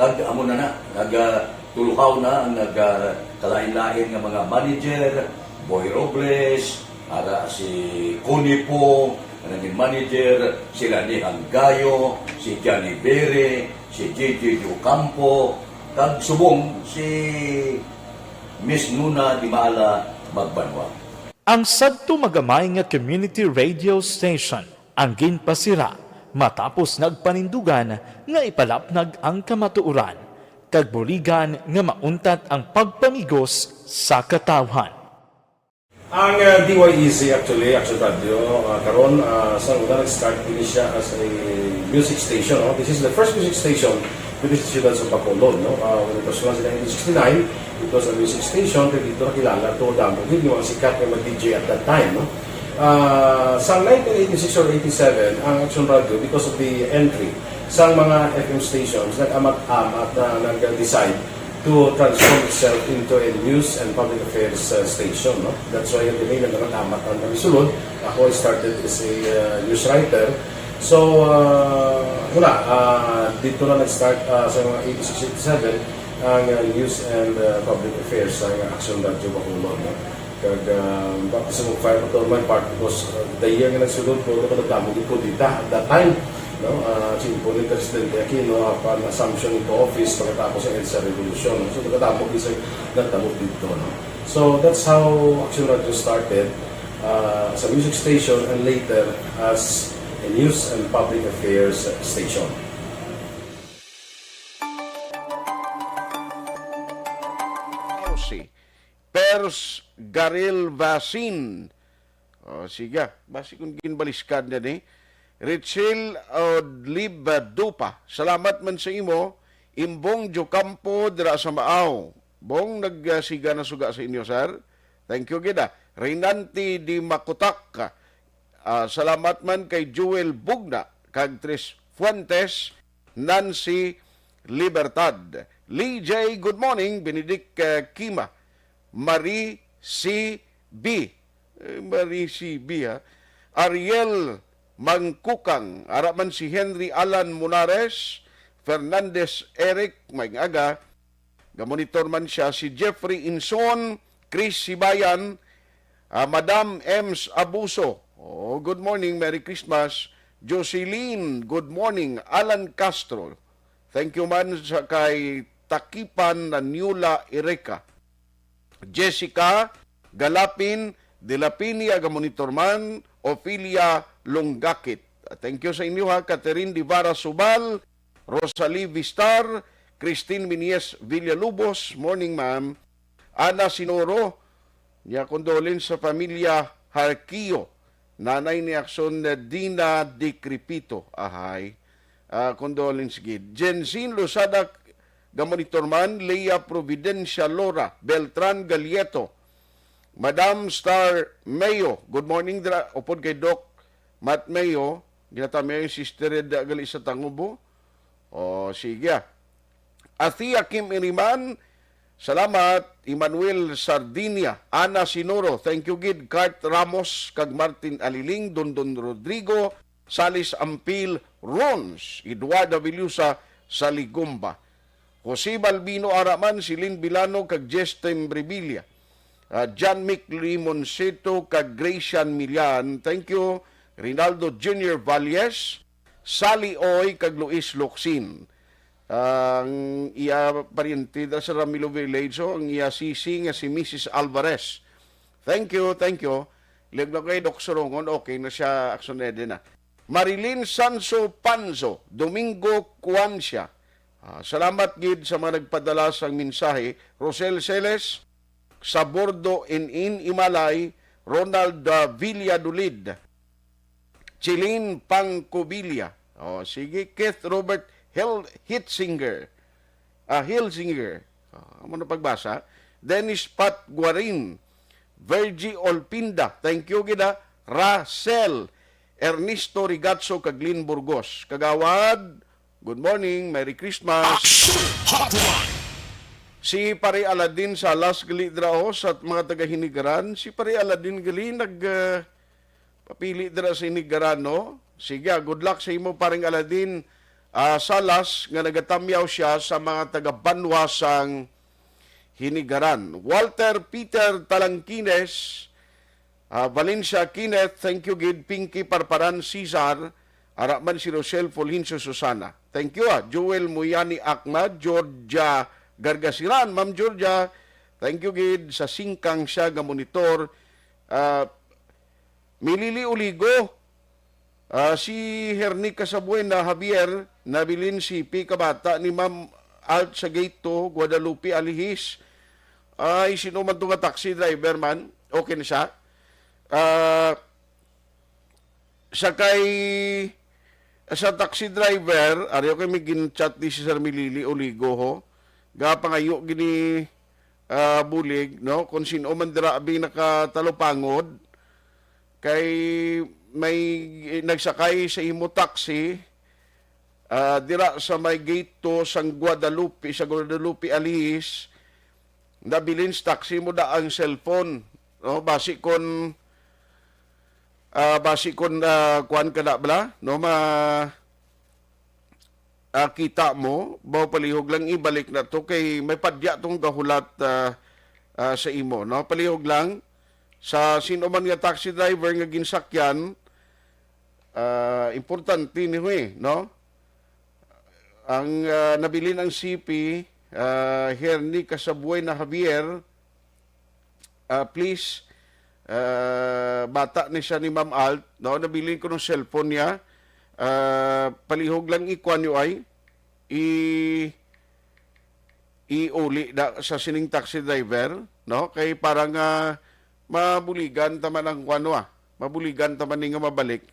kag amo na na, nag, ah, tulukaw na ang nag, ah, kalain-lain nga mga manager, Boy Robles, ara si Connie Po, nga naging manager, si Lani Hanggayo, si Johnny Bere, si J J Ocampo, kag subong si Miss Nuna Dimala Magbanwa. Ang sadto magamay nga community radio station ang ginpasira matapos nagpanindugan nga ipalapnag ang kamatuoran kag buligan nga mauntat ang pagpamigos sa katawhan. Ang, ah, D Y E Z, actually, Action Radio, ah, karon, ah, sa una nag-start din siya as a music station, no? This is the first music station within the siyudad sa Bacolod, no? Ah, when it was launched in nineteen sixty-nine, it was a music station, kay dito nakilala to damo gid yung mga sikat nga mga D J at that time, no? Ah, sa nineteen eighty-six or eighty-seven, ang Action Radio, because of the entry sa mga F M stations, nag-amat-amat na nag-decide to transform itself into a news and public affairs, uh, station, no? That's why yung dinay nagkakatamat ang kami sulod. Ako, I started as a, uh, news writer. So, uh, wala, uh, dito na nag-start, uh, sa mga eighty-six, eighty-seven ang, uh, news and, uh, public affairs sa Action Radio Bacolod, no? Kag, ah, baptism of fire pa to my part because, ah, the year nga nagsulod ko, ito nagdamo gid kudeta at that time, no? Ah, si Impo ni Presidente Aquino, apan assumption into office pagkatapos sa EDSA Revolution. So, nagdamo gid sa nagdamo dito, no? So, that's how Action Radio started, ah, as a music station and later as a news and public affairs station. Pers Garil Vasin. O, sige, basi kung ginbaliskan na ni. Richel Odlib Dupa, salamat man sa imo. Imbong Jocampo dira sa Maaw. Bong, nagsiga na suga sa inyo, sir. Thank you gid, ah. Reynante Di Makutak, ah, salamat man kay Joel Bugna kag Tris Fuentes, Nancy Libertad. Lee J, good morning. Benedict, eh, Kima. Marie C B. Eh, Marie C B, ha? Ariel Mangkukang. Ara man si Henry Alan Munares. Fernandez Eric, maayong aga. Gamonitor man siya. Si Jeffrey Inson, Chris Sibayan, ah, Madam Ems Abuso. Oh, good morning, Merry Christmas. Jocelyn, good morning. Alan Castro, thank you man sa kay Takipan na Niula Ereka. Jessica Galapin, De La Piña, gamonitor man. Ophelia Lunggakit. Thank you sa inyo, ha. Catherine Divara Subal, Rosalie Vistar, Christine Minies Villalobos, morning, ma'am. Ana Sinoro, niya condolence sa pamilya Harquio, nanay ni Akson Dina Decrepito. Ahay. Ah, condolence gid. Jensin Losada, gamonitor man, Lea Providencia Lora, Beltran Galieto, Madam Star Mayo. Good morning, dra-, upod kay Doc Matt Mayo. Ginatami ang sister Red gali sa Tangubo. O, sige, ah. Athea Kim Iriman, salamat. Emmanuel Sardinia, Ana Sinoro, thank you gid. Kurt Ramos, kag Martin Aliling, Dondon Rodrigo, Salis Ampil, Rons, Eduardo Villusa, Saligumba. Jose Balbino Araman, Celine Bilano, kag Jestem Brevilla. Ah, John Mick Limoncito, kag Gracian Milian. Thank you. Rinaldo Junior Valles, Sally Oy, kag Luis Locsin. Ang iya paryente da sa Ramilo Village, oh, ang iya sisi nga si Missus Alvarez. Thank you, thank you. Lig na kay Doc Surongon, okay na siya, action ready na. Marilyn Sanso Panzo, Domingo Cuancia. Ah, salamat gid sa mga nagpadala sang mensahe. Rosel Celes, Sabordo Inin Imalay, Ronald, ah, Villadolid, Chilin Pangcubilla. Oh, sige, Keith Robert Hil-, Hitzinger. Ah, Hilzinger. Ah, amo na pagbasa. Dennis Pat Guarin, Virgie Olpinda. Thank you gid, ah. Rachel, Ernesto Rigatso, kag Lynn Burgos. Kagawad, good morning, Merry Christmas. Action Hotline! Si Pare Aladdin Salas gali dira, oh, sa mga taga Hinigaran. Si Pare Aladdin gali nag, ah, papili dira sa Hinigaran, no? Sige, ah, good luck sa imo, Pareng Aladdin, ah, Salas, nga nagatamyaw siya sa mga taga banwa sang Hinigaran. Walter Peter Talangkines, ah, Valencia Kenneth, thank you gid. Pinky Parparan Cesar, ara man si Rochelle Fulgencio Susana. Thank you, ah. Joel Muyani Akma, Georgia Gargasiran, Ma'am Georgia, thank you gid. Sa singkang siya nga monitor, ah, Milili Uligo, ah, si Herni Casabuena Javier, nabilin si Pika Bata ni Ma'am Alt sa Gate two, Guadalupe Alihis. Ay, sino man to nga taxi driver man? Okay na siya. Ah, sa kay, sa taxi driver, ari ko may gin-chat ni si Sir Milili Oligo, ho. Gapangayo gini, ah, bulig, no? Kung sino man dira abi nakatalupangod, kay may nagsakay sa imo taxi, ah, dira sa may gate two sang Guadalupe, sa Guadalupe Alihis, nabilin sa taxi mo da ang cellphone, no? Basi kon, ah, basi kon, ah, kuan ka na bala, no? Ma-, ah, kita mo, baw palihog lang ibalik na to kay may padya tong gahulat, ah, ah, sa imo, no? Palihog lang sa sino man nga taxi driver nga ginsakyan, ah, importante ni, huy, no? Ang, ah, nabilin ang C P, ah, Herni Casabuena Javier, ah, please, ah, bata ni siya ni Ma'am Alt, no? Nabilin ko ng cellphone niya. Ah, palihog lang ikuan niyo ay, i-, iuli da sa sining taxi driver, no? Kay para nga mabuligan ta man ang kuan, ah, mabuligan ta man ni nga mabalik.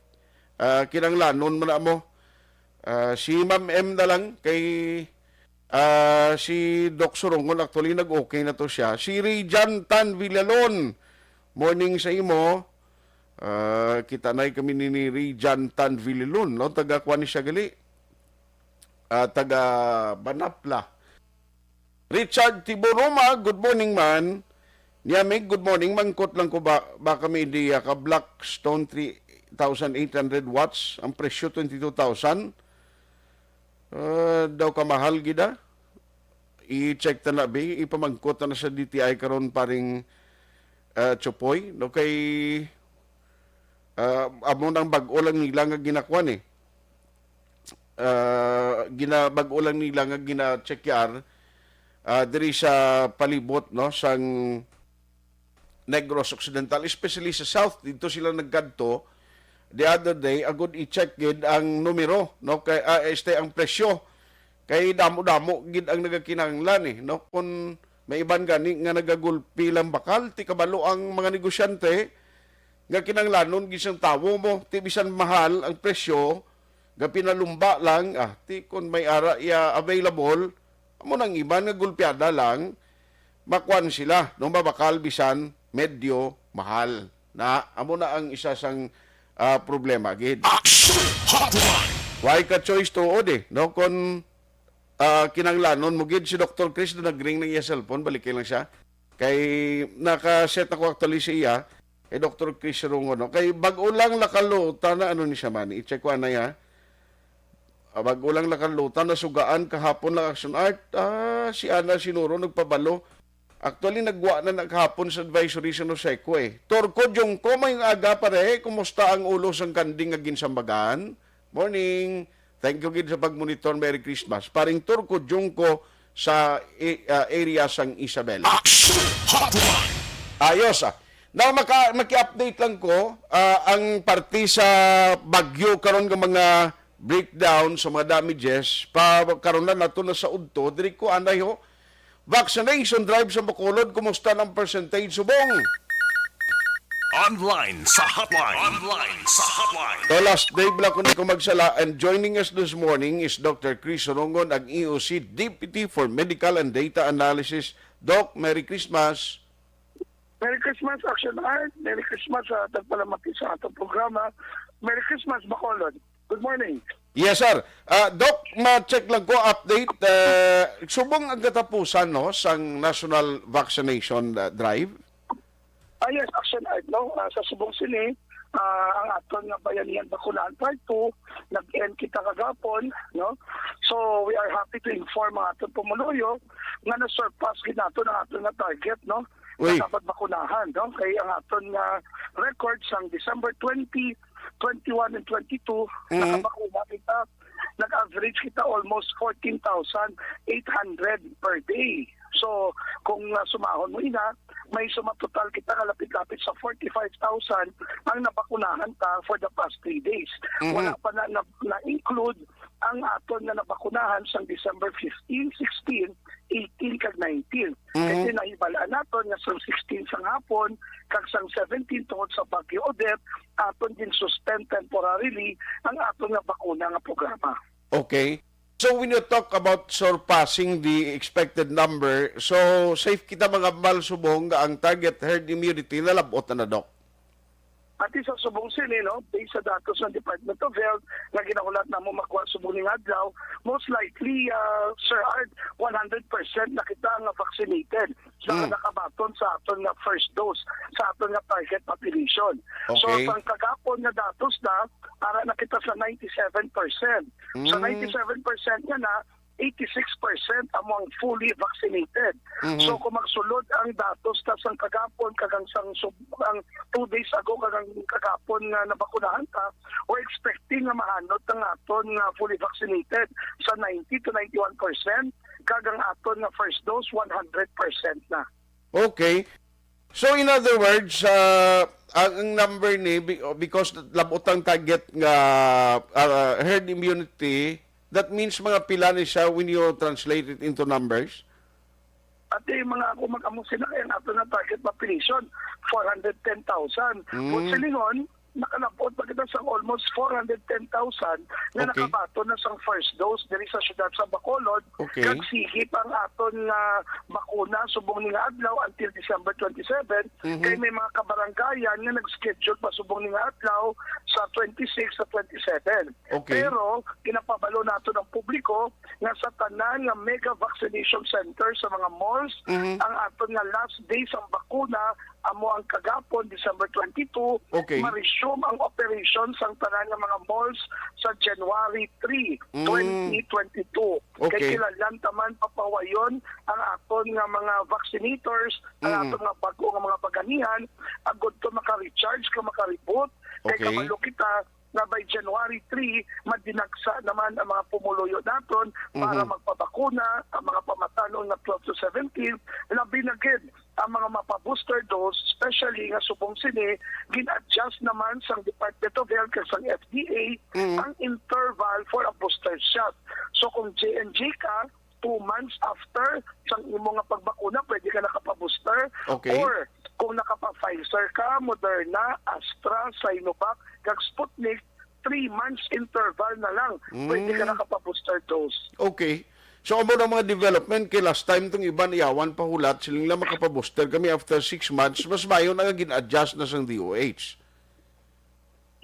Ah, kinahanglanon man na mo. Ah, si Ma'am M na lang kay, ah, si Doc Surongon, actually nag-okay na to siya. Si Rijan Tan Villalon, morning sa imo. Ah, kita na kami ni, ni Rijan Tan Villalon, no? Taga kuan ni siya gali. Ah, taga Banapla. Richard Tiburuma, good morning, man. Niamig, good morning. Mangkot lang ko ba, ba kami diya ka Blackstone three thousand eight hundred watts, ang presyo twenty-two thousand. Ah, daw kamahal gid, ah. I-check ta na, bi. Ipamangkot na sa D T I karon, paring, ah, Chupoy. No, kay, ah, amo nang bag-o lang nila nga ginakuan, eh. Ah, ginabag-o lang nila nga gina-check-yar, ah, diri sa palibot, no, sang Negros Occidental, especially sa South, dito sila nagkadto the other day, agud i-check gid ang numero, no, kay, ah, este, ang presyo Kay damo-damo gid ang nagakinahanglan, eh, no? Kung may iban gani nga nagagulpi lang bakal, ti kabalo ang mga negosyante nga kinahanglanon gid sang tawo mo, ti bisan mahal ang presyo, nga pinalumba lang, ah, ti kung may ara iya available, amo nang iban nga gulpiada lang, makuan sila, no, mabakal bisan medyo mahal. Na, amo na ang isa sang, ah, problema gid. Action Hotline! Why ka choice tuod, eh, no? Kung, ah, kinanglanon mo gid si Doktor Chris na nagring ng iya cellphone, balik lang siya. Kay naka-set ako actually sa iya, kay Doktor Chris Rungon, no? Kay bago lang nakaluta na, ano ni siya man, i-check ko anay, ha? Ah, bago lang nakaluta na sugaan kahapon lang, Action Art. Ah, si Ana Sinuro nagpabalo. Actually, nagwa na na kahapon sa advisory sa Noseco, eh. Turco Jungko, may aga pare, kumusta ang ulo sang kanding nga ginsambagan? Morning. Thank you gid sa pag-monitor. Merry Christmas. Paring Turco Jungko sa i- ah, area sang Isabela. Action Hotline! Ayos, ah. Now, maka, maki-update lang ko, ah, ang parte sa bagyo karon nga mga breakdown sa mga damages, pa karon na nato na sa udto, diri ko anay ho. Vaccination drive sa Bacolod, kumusta ang percentage subong? Online sa hotline. Online sa hotline. The last day bala kung di ko magsala, and joining us this morning is Doctor Chris Rongon, ang E O C Deputy for Medical and Data Analysis. Doc, Merry Christmas. Merry Christmas, Action Art. Merry Christmas sa tagpalamati sa atong programa. Merry Christmas, Bacolod. Good morning. Yes, sir. Ah, Doc, ma-check lang ko, update. Ah, subong ang katapusan, no, sang national vaccination, ah, drive? Ah, yes, Action Art, no? Ah, sa subong sini, ah, ang aton nga Bayanihan Bakunahan Part two, nag-end kita kagapon, no? So, we are happy to inform ang aton pumuluyo nga na-surpass gid naton ang aton nga target, no? Uy. Nga dapat bakunahan, no? Kay ang aton nga record sang December twenty, twenty-one, and twenty-two, Mhm. nakabakuna kita, nag-average kita almost fourteen thousand eight hundred per day. So, kung, ah, sumahon mo ina, may sumatotal kita nga lapit-lapit sa forty-five thousand ang nabakunahan ta for the past three days. Mhm. Wala pa na, na, na-include ang aton nga nabakunahan sang December fifteen, sixteen, eighteen, kag nineteen. Mhm. Kasi nahibal-an naton nga sang sixteen sang hapon kag sang seventeen tungod sa Bagyo Odette, aton gin-suspend temporarily ang aton nga bakuna nga programa. Okay. So when you talk about surpassing the expected number, so safe kita mga malsubong nga ang target herd immunity nalab-ot na na, Doc? Ati sa subong sini, no, based sa datos ng Department of Health nga ginahulat namo makuha subong ning adlaw, most likely, ah, Sir Art, one hundred percent na kita nga vaccinated sa Mm. nakabaton sa aton nga first dose, sa aton nga target population. So, Okay. sang kagapon nga datos na, ara na kita sa ninety-seven percent. Sa Mm. ninety-seven percent nga na, eighty-six percent amo ang fully vaccinated. Mhm. So, kung magsulod ang datos ta sang kagapon kag ang sang sub-, ang two days ago kag ang kagapon nga nabakunahan ta, we're expecting nga mahanot ang aton nga fully vaccinated sa ninety to ninety-one percent, kag ang aton nga first dose, one hundred percent na. Okay. So, in other words, ah, ang, ang number ni, be-, because labot ang target nga, ah, herd immunity, that means mga pila ni siya when you translate it into numbers? Ati mga ako mag-amo sila kay ang ato na target population, four hundred ten thousand. Mm. Kung silingon, nakalabot pa kita sa almost four hundred ten thousand na Okay. nakabaton na sang first dose diri sa siyudad sa Bacolod. Okay. Kag sige pa ang aton nga bakuna subong ni nga adlaw until December twenty-seven. Mhm. Kay may mga kabarangayan nga nag-schedule pa subong ni nga adlaw sa twenty-six sa twenty-seven. Okay. Pero ginapabalo nato ng publiko nga sa tanan nga mega vaccination center sa mga malls, Mhm. ang aton nga last day sang bakuna amo ang kagapon, December twenty-two, Okay. ma-resume ang operation sang tanan nga mga malls sa January three, Mm. twenty twenty-two. Okay. Kay kinahanglan ta man papahuwayon ang aton nga mga vaccinators, ang Mm. aton nga bag-o nga mga baganihan, agud to maka-recharge ka, maka-reboot. Kay Okay. kabalo kita nga by January three, madinagsa naman ang mga pumuluyo naton para Mhm. magpabakuna, ang mga pamatanon nga twelve to seventeen, labi na gid ang mga mapa-booster dose, especially nga subong sini, gin-adjust naman sang Department of Health kag sang F D A Mm. ang interval for a booster shot. So kung J and J ka, two months after sang imo nga pagbakuna, pwede ka nakapa-booster. Okay. Or kung nakapa-Pfizer ka, Moderna, Astra, Sinovac, kag Sputnik, three months interval na lang, pwede ka Mm. nakapa-booster dose. Okay. So, amo na mga development, kay last time tong iban iyawan pa hulat, siling lang makapa-booster kami after six months, mas mayo na nga gin-adjust na sang D O H.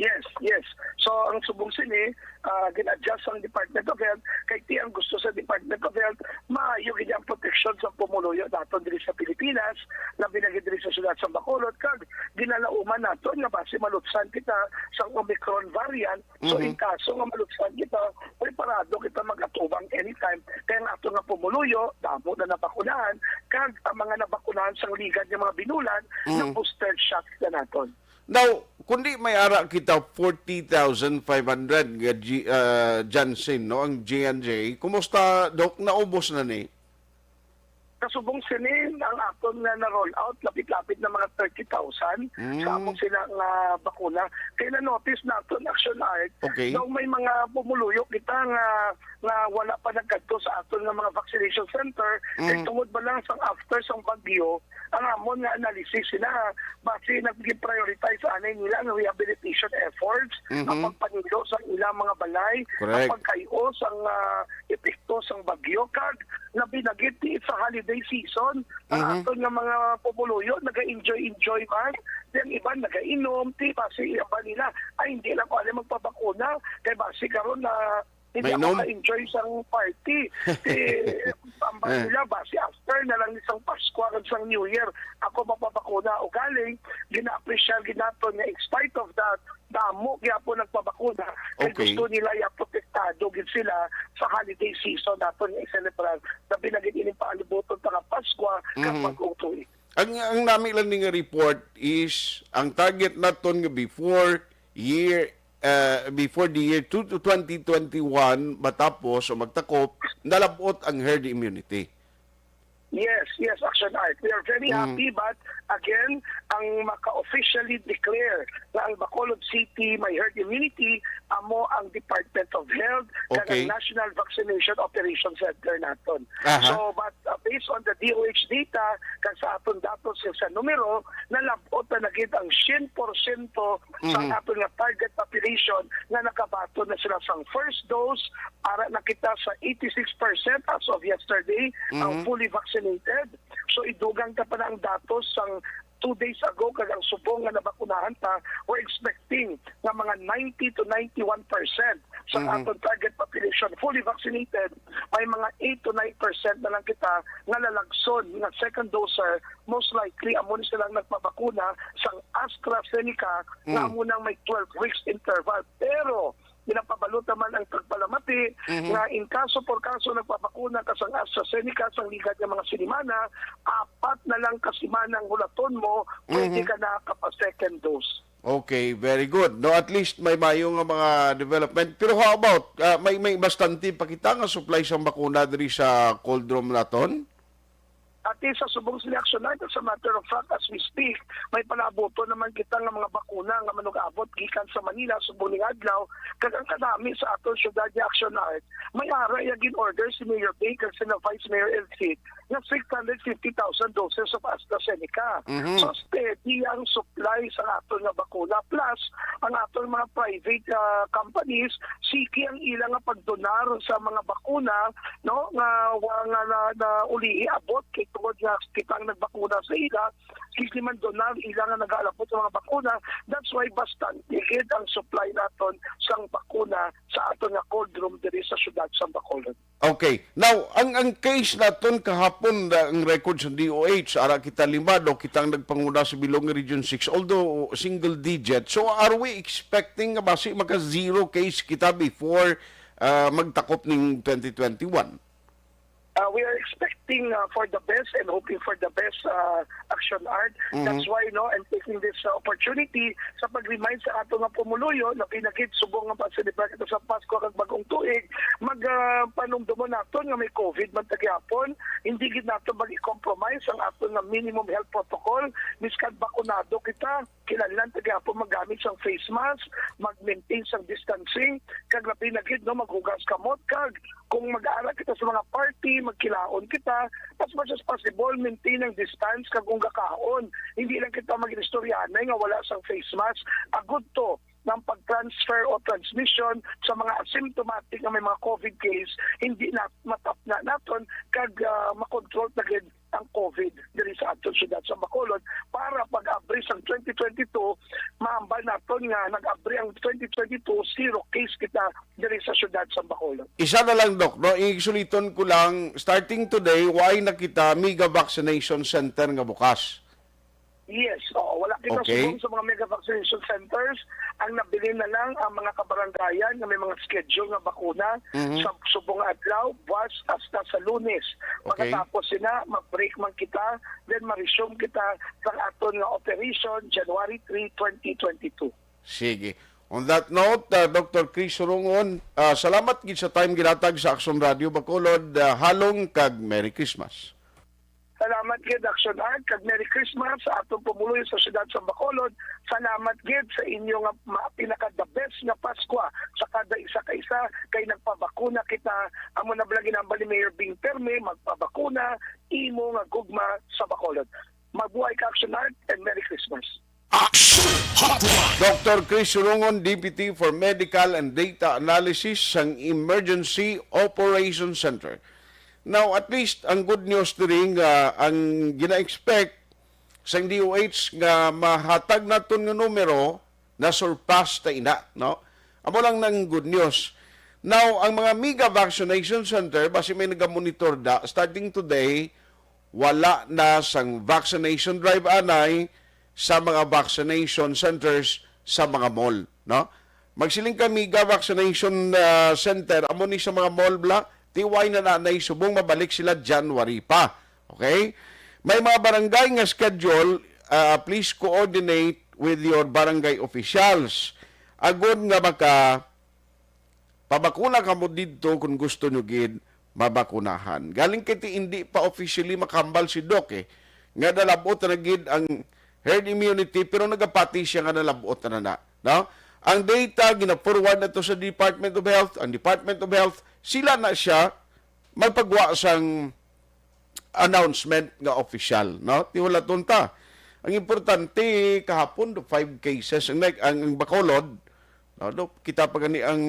Yes, yes. So, ang subong sini, ah, gin-adjust ang Department of Health, kay ti ang gusto sa Department of Health, maayo gid ang proteksyon sa pumuluyo naton diri sa Pilipinas, labi na gid diri sa siyudad sa Bacolod, kag ginalauman naton nga basi malutsan kita sa Omicron variant. So, Mhm. in kaso nga malutsan kita, preparado kita mag-atubang anytime. Kaya nga ato nga pumuluyo, damo na nabakunahan, kag ang mga nabakunahan sang ligad nga mga binulan, Mhm. na-booster shots na naton. Now, kundi may ara kita forty thousand five hundred nga G-, ah, Janssen, no, ang J and J, kumusta, Doc? Naubos na ni? Kasubong sini, ang aton nga na-roll out, lapit-lapit na mga thirty thousand Mm. sa among sila nga bakuna. Kaya na-notice naton, Action Art, Okay. daw may mga pumuluyo kita nga, nga wala pa nagkadto sa aton nga mga vaccination center. Kay Mm. tungod ba lang sang after sang bagyo, ang amon nga analysis sila, basi nag-prioritize anay nila ang rehabilitation efforts, Mhm. ang pagpanilo sa ilang mga balay, Correct. ang pagkay-o sang, ah, epekto sang bagyo, kag labi na gid ti sa holiday season, ang Mhm. aton nga mga pumuluyo naga-enjoy-enjoy man, ang iban nagainom, ti basi ang ba nila, ay, hindi lang ko ani magpabakuna, kay basi karon na hindi ako Mainom? ka-enjoy sang party. Ti, ang ba Eh. nila, basi after na lang ni sang Pasko kag sang New Year, ako mapabakuna. Ugaling, gina-appreciate gid naton nga in spite of that, damo gyapon nagpabakuna kay Okay. gusto nila ya protektado gid sila sa holiday season naton nga i-celebrar. Labi na gid ining paalibuton pa nga Pasko kag Mhm. Bagong Tuig. Ang, ang nami lang ni nga report is ang target naton nga before year, uh, before the year two to twenty twenty-one matapos o magtakop, nalabot ang herd immunity. Yes, yes, Action Art. We are very Mm. happy, but again, ang maka-officially declare nga ang Bacolod City may herd immunity amo ang Department of Health kag Okay. ang National Vaccination Operation Center naton. Aha. So, but, uh, based on the D O H data kag sa aton datos sa numero, nalab-ot na na gid ang syen porsyento sa Mhm. aton nga target population nga nakabaton na sila sang first dose. Ara na kita sa eighty-six percent as of yesterday ang Mhm. fully vaccinated. So, idugang ta pa na ang datos sang two days ago kag ang subong nga nabakunahan ta, we're expecting nga mga ninety to ninety-one percent sa Mhm. aton target population fully vaccinated. May mga eight to nine percent na lang kita nga lalagson nga second doser, most likely amo ni silang nagpabakuna sang AstraZeneca nga Mhm. amo nang may twelve weeks interval. Pero ginapabalo naman ang pagpalamati Mhm. nga in kaso por kaso nagpabakuna ka sang AstraZeneca sang ligad nga mga sinimana, apat na lang ka simana ang hulaton mo, pwede Mhm. ka na kapa second dose. Okay, very good. No, at least may mayo nga mga development. Pero how about, ah, may, may bastante pa kita nga supply sang bakuna diri sa cold room naton? Ati sa subong sini, Action Art, as a matter of fact, as we speak, may palabuton naman kita nga mga bakuna nga manug-abot gikan sa Manila subong ning adlaw, kag ang kadami sa aton syudad nga, Action Art, may ara ya gin-order si Mayor Baker sa Vice Mayor Elcid nga six hundred fifty thousand doses of AstraZeneca. Mhm. So, steady ang supply sa aton nga bakuna. Plus, ang aton mga private, ah, companies, sige ang ila nga pagdonar sa mga bakuna, no, nga wa nga na, na uli abot kay tungod nga kita ang nagbakuna sa ila, sige man donar ila nga nag-aalabot sa mga bakuna. That's why bastante gid ang supply naton sang bakuna sa aton nga cold room diri sa siyudad sa Bacolod. Okay. Now, ang, ang case naton kahapon, uh, ang record sa D O H, ara kita lima, do, kita ang nagpanguna sa bilog nga Region six, although single digit. So, are we expecting nga basi maka zero case kita before, uh, magtakop ning twenty twenty-one? Uh, we are expecting expecting, uh, for the best and hoping for the best, uh, Action Art. Mhm. That's why, no, I'm taking this, uh, opportunity sa pag-remind sa ato nga pumuluyo na pinagid subong nga pag-celebrate ito sa Pasko kag Bagong Tuig, mag, ah, panumdumon naton nga may COVID man ta gihapon, hindi gid nato mag-compromise ang ato nga minimum health protocol. Miskan bakunado kita, kinahanglan ta gihapon maggamit sang face mask, mag-maintain sang distancing, kag labi na gid, no, maghugas kamot, kag kung mag-ara kita sa mga party, magkilaon kita, as much as possible, maintain ang distance, kag kung gakaon, hindi lang kita mag-istoryahanay nga wala sang face mask. Agud to ng pag-transfer o transmission sa mga asymptomatic nga may mga COVID case, hindi na matapna naton, kag, ah, makontrol na gid ang COVID diri sa aton siyudad sa Bacolod para pag-abri sang twenty twenty-two, mahambal naton nga nag-abri ang twenty twenty-two, zero case kita diri sa siyudad sa Bacolod. Isa na lang, Doc, no? Igsuliton ko lang, starting today, why na kita mega vaccination center nga bukas? Yes, oo. Wala kita Okay. subong sa mga mega vaccination centers. Ang nabilin na lang ang mga kabarangayan nga may mga schedule nga bakuna Mhm. sa subong nga adlaw, buwas hasta sa Lunes. Okay. Pagkatapos sina, mag-break man kita, then ma-resume kita sa aton nga operation January three, twenty twenty-two. Sige. On that note, uh, Doctor Chris Rungon, uh, salamat gid sa time ginatag sa Action Radio Bacolod. Uh, halong kag Merry Christmas. Salamat gid, Action Art, kag Merry Christmas sa atong pumuluyo sa siyudad sa Bacolod. Salamat gid sa inyo nga ma-, pinaka the best nga Paskwa sa kada isa ka isa, kay nagpabakuna kita. Amo na bala ginambal ni Mayor Bing Perme, magpabakuna, imo nga gugma sa Bacolod. Mabuhay ka, Action Art, and Merry Christmas. Action Hotline. Doctor Chris Rungon, Deputy for Medical and Data Analysis sang Emergency Operation Center. Now, at least, ang good news diri nga ang gina-expect sang D O H nga mahatag naton nga numero na surpass ta ina, no? Amo lang nang good news. Now, ang mga mega vaccination center, basi may nagamonitor da, starting today, wala na sang vaccination drive anay sa mga vaccination centers sa mga mall, no? Magsiling ka, mega vaccination, ah, center, amo ni sa mga mall bla, T Y na nanay subong mabalik sila January pa. Okay? May mga barangay nga schedule, ah, please coordinate with your barangay officials. Agod nga maka pabakuna kamo didto kung gusto nyo gid mabakunahan. Galing kay ti hindi pa officially makahambal si Doc, eh, nga nalab-ot na gid ang herd immunity, pero nagapati siya nga nalab-ot na na, no? Ang data gina-forward na to sa Department of Health, ang Department of Health, sila na siya magpagwa sang announcement nga opisyal, no? Ti wala ton ta. Ang importante, kahapon, do five cases ang nag-, ang, ang Bacolod, no? Do, kita pa gani ang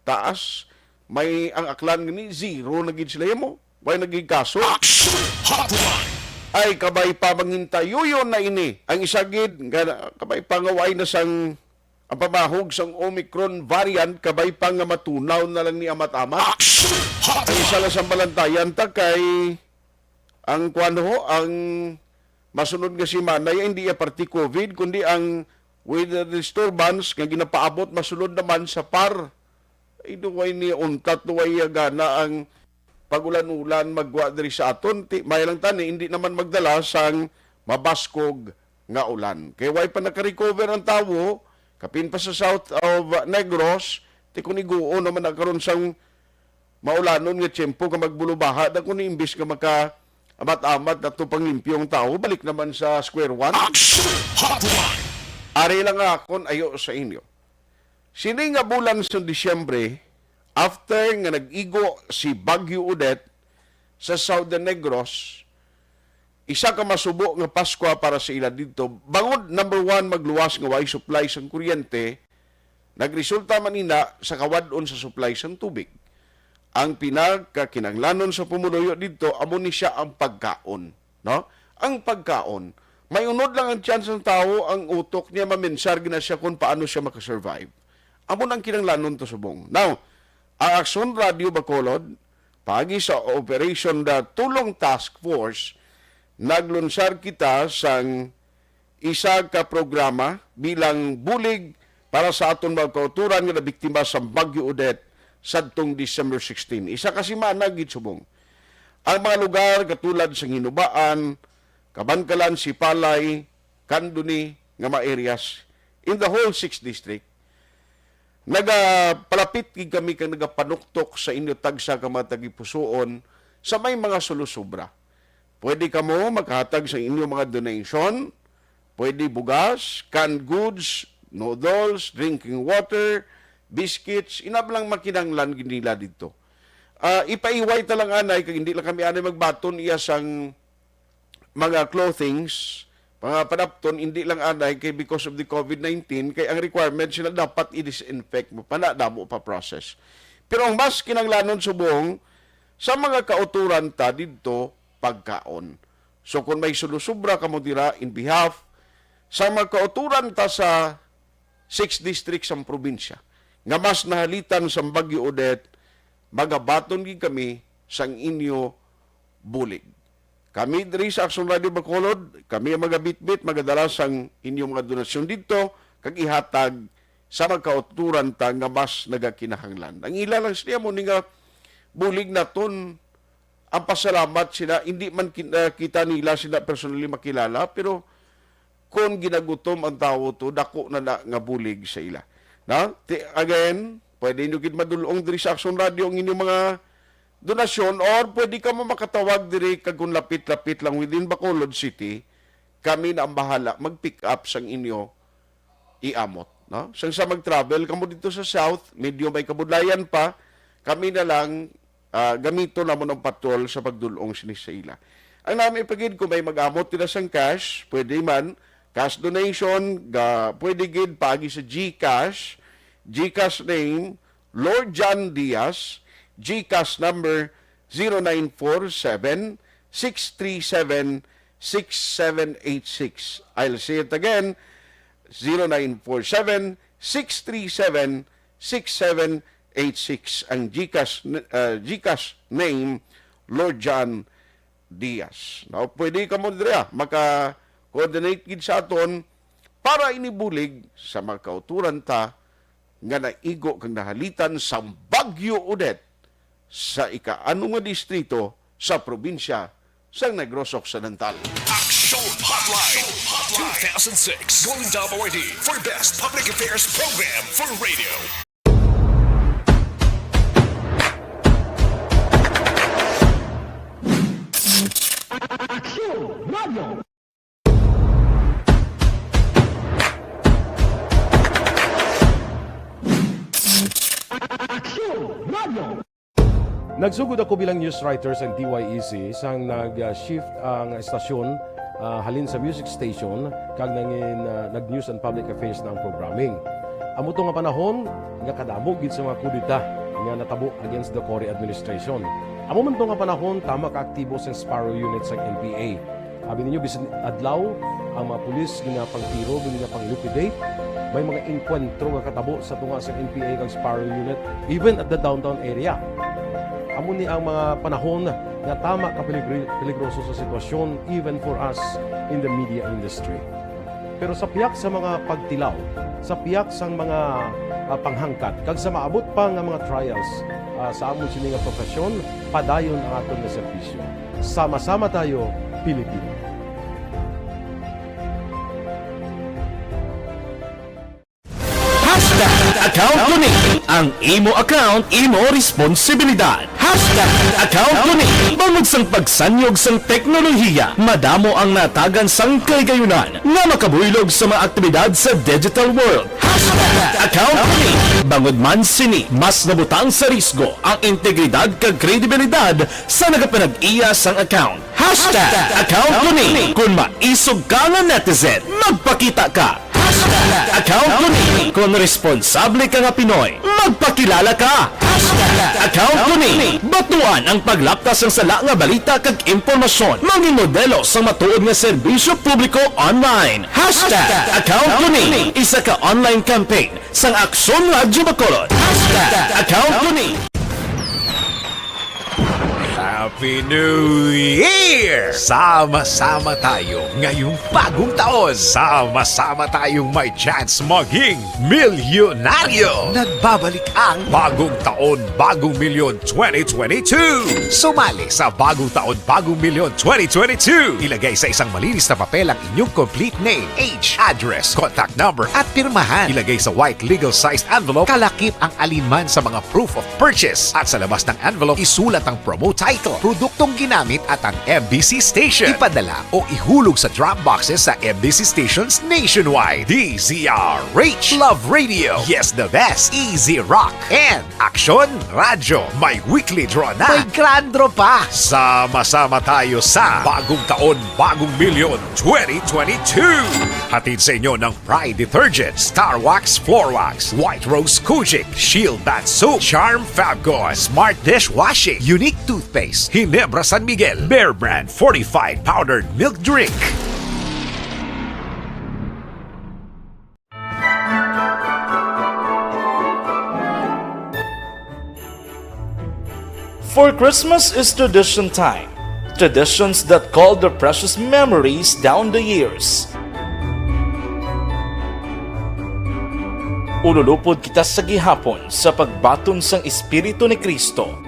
taas, may ang Aklan gani, zero na gid sila mo. Way naging kaso. Action Hotline. Ay, kabay pa, mangintayuyon na ini. Ang isa gid, nga, kabay pa nga way na sang ang pamahog sang Omicron variant, kabay pa nga matunaw na lang ni amat-amat. Action Hotline. Ang isa lang sang balantayan ta kay ang kuwan ho, ang masunod nga semana, ya, hindi ya parti COVID, kundi ang weather disturbance nga ginapaabot masulod naman sa par. Ay, duway ni untat, duway ya gana ang pag-ulan-ulan magwa diri sa aton. Ti, may lang tani, hindi naman magdala sang mabaskog nga ulan. Kay way pa nakarecover ang tawo, kapin pa sa south of Negros, ti kun iguo naman na karon sang maulanon nga tiyempo nga magbulubaha, da kun imbis nga maka amat-amat na to panglimpyo ang tawo, balik naman sa square one. Action Hotline. Ari lang akon ayo sa inyo. Sini nga bulan sa Disyembre, after nga nag-igo si Bagyo Odette sa Southern Negros, isa ka masubo nga Paskwa para sa ila didto. Bangod, number one, magluwas nga way supply sang kuryente, nagresulta man ina sa kawad-on sa supply sang tubig. Ang pinakakinahanglanon sa pumuluyo didto amo ni siya ang pagkaon, no? Ang pagkaon, may unod lang ang chance ng tao, ang utok niya mamensar gina siya kung paano siya makasurvive. Amo nang kinahanglanon to subong. Now, ang Aksyon Radio Bacolod, paagi sa Operation the Tulong Task Force, naglunsar kita sang isa ka programa bilang bulig para sa aton mga kauturan nga nabiktima sa Bagyo Odette sadtong December sixteen. Isa ka semana gid subong. Ang mga lugar katulad sa Hinubaan, Kabankalan, Sipalay, Candoni, nga mga areas in the whole sixth district, nagapalapit gid kami kag nagapanuktok sa inyo tagsa ka mga tagipusoon sa may mga sulusubra. Pwede kamo makahatag sa inyo mga donation, pwede bugas, canned goods, noodles, drinking water, biscuits, inablang makinanglan gid nila didto. Ah, ipaiway ta lang anay, kag hindi lang kami anay magbaton iya sang mga clothings, mga panapton, hindi lang anay kay because of the covid nineteen, kay ang requirement sila dapat i-disinfect mo pa na, damo pa process. Pero ang mas kinanglanon subong sa mga kauturan ta didto, pagkaon. So kung may sulusubra kamo dira in behalf sa mga kauturan ta sa six districts sang probinsya nga mas nahalitan sang Bagyo Odette, magabaton gid kami sang inyo bulig. Kami diri sa Aksyon Radio Bacolod, kami ang magabitbit, magadala sang inyo mga donasyon didto, kag ihatag sa mga kauturan ta nga mas nagakinahanglan. Ang ila lang sila mo ni nga bulig naton, ang pasalamat sila, hindi man kin-, ah, kita nila sila personally makilala, pero kung ginagutom ang tawo to, dako na na nga bulig sa ila. Na? Ti-, again, pwede nyo gid madulong diri sa Aksyon Radio ang inyong mga donasyon, or pwede ka mo makatawag diri kag kung lapit-lapit lang within Bacolod City, kami na ang bahala mag-pick up sang inyo iamot, no? Sang sa mag-travel kamo dito sa South, medyo may kabudlayan pa, kami na lang, ah, gamiton namon ang patrol sa pagdulong sini sa ila. Ang nami pa gid, kung may mag-amot nila sang cash, pwede man, cash donation, ga, pwede gid paagi sa GCash, GCash name, Lord John Diaz, GCash number zero nine four seven, six three seven, six seven eight six. I'll say it again, zero nine four seven, six three seven, six seven eight six. Ang GCash n-, ah, GCash name, Lord John Diaz. Now, pwede kamo diri, ah, maka-coordinate gid sa aton para inibulig sa mga kauturan ta nga naigo kag nahalitan sang Bagyo Odette sa ika-ano nga distrito sa probinsya sang Negros Occidental. Action Hotline two thousand six Golden Dove Awardee for Best Public Affairs Program for Radio. Action Radio. Action Radio. Nagsugod ako bilang news writer sa D Y E C sang nag-shift ang estasyon, ah, halin sa music station kag nangin, ah, nag-news and public affairs na ang programming. Amo to nga panahon nga kadamo gid sa mga kudeta nga natabo against the Cory administration. Amo man to nga panahon tama ka aktibo sa Sparrow Unit sa N P A. Abi ninyo, bisan adlaw, ang mga pulis ginapangtiro, ginapang-liquidate. May mga engkwentro nga katabo sa tunga sa N P A kag Sparrow Unit, even at the downtown area. Amo ni ang mga panahon nga tama ka peligri-, peligroso sa sitwasyon, even for us in the media industry. Pero sa piyak sa mga pagtilaw, sa piyak sang mga, ah, panghangkat, kag sa maabot pa nga mga trials, ah, sa amon sini nga profesyon, padayon ang aton nga serbisyo. Sama-sama tayo, Pilipino. Hashtag account ko ni. Ang imo account, imo responsibilidad. Hashtag account ko ni. Bangod sang pagsanyog sang teknolohiya, madamo ang natagan sang kahigayonan nga makabuylog sa mga aktibidad sa digital world. Hashtag account ko ni. Bangod man sini, mas nabutang sa risgo ang integridad kag kredibilidad sa nagapanag-iya sang account. Hashtag account ko ni. Kung maisog ka nga netizen, magpakita ka. Hashtag account ko ni. Kung responsable ka nga Pinoy, magpakilala ka. Hashtag account ko ni. Batuan ang paglapta sang sala nga balita kag impormasyon. Mangin modelo sang matuod nga serbisyo publiko online. Hashtag account ko ni. Isa ka online campaign sang Aksyon Radyo Bacolod. Hashtag account ko ni. Happy New Year! Sama-sama tayo ngayong bagong taon. Sama-sama tayong may chance maging milyonaryo. Nagbabalik ang Bagong Taon, Bagong Milyon twenty twenty-two. Sumali sa Bagong Taon, Bagong Milyon twenty twenty-two. Ilagay sa isang malinis na papel ang inyong complete name, age, address, contact number, at pirmahan. Ilagay sa white legal sized envelope, kalakip ang alinman sa mga proof of purchase. At sa labas ng envelope, isulat ang promo title, produktong ginamit at ang M B C station. Ipadala o ihulog sa drop boxes sa M B C stations nationwide. D Z R H, Love Radio, Yes the Best, Easy Rock, and Aksyon Radyo. May weekly draw na. May grand draw pa. Sama-sama tayo sa Bagong Taon, Bagong Milyon twenty twenty-two. Hatid sa inyo ng Pride Detergent, Star Wax Floor Wax, White Rose Kojic, Shield Bath Soap, Charm Fabcon, Smart Dishwashing, Unique Toothpaste, Ginebra San Miguel, Bear Brand Fortified Powdered Milk Drink. For Christmas is tradition time. Traditions that call their precious memories down the years. Ululupod kita sa gihapon sa pagbaton sang Espiritu ni Cristo,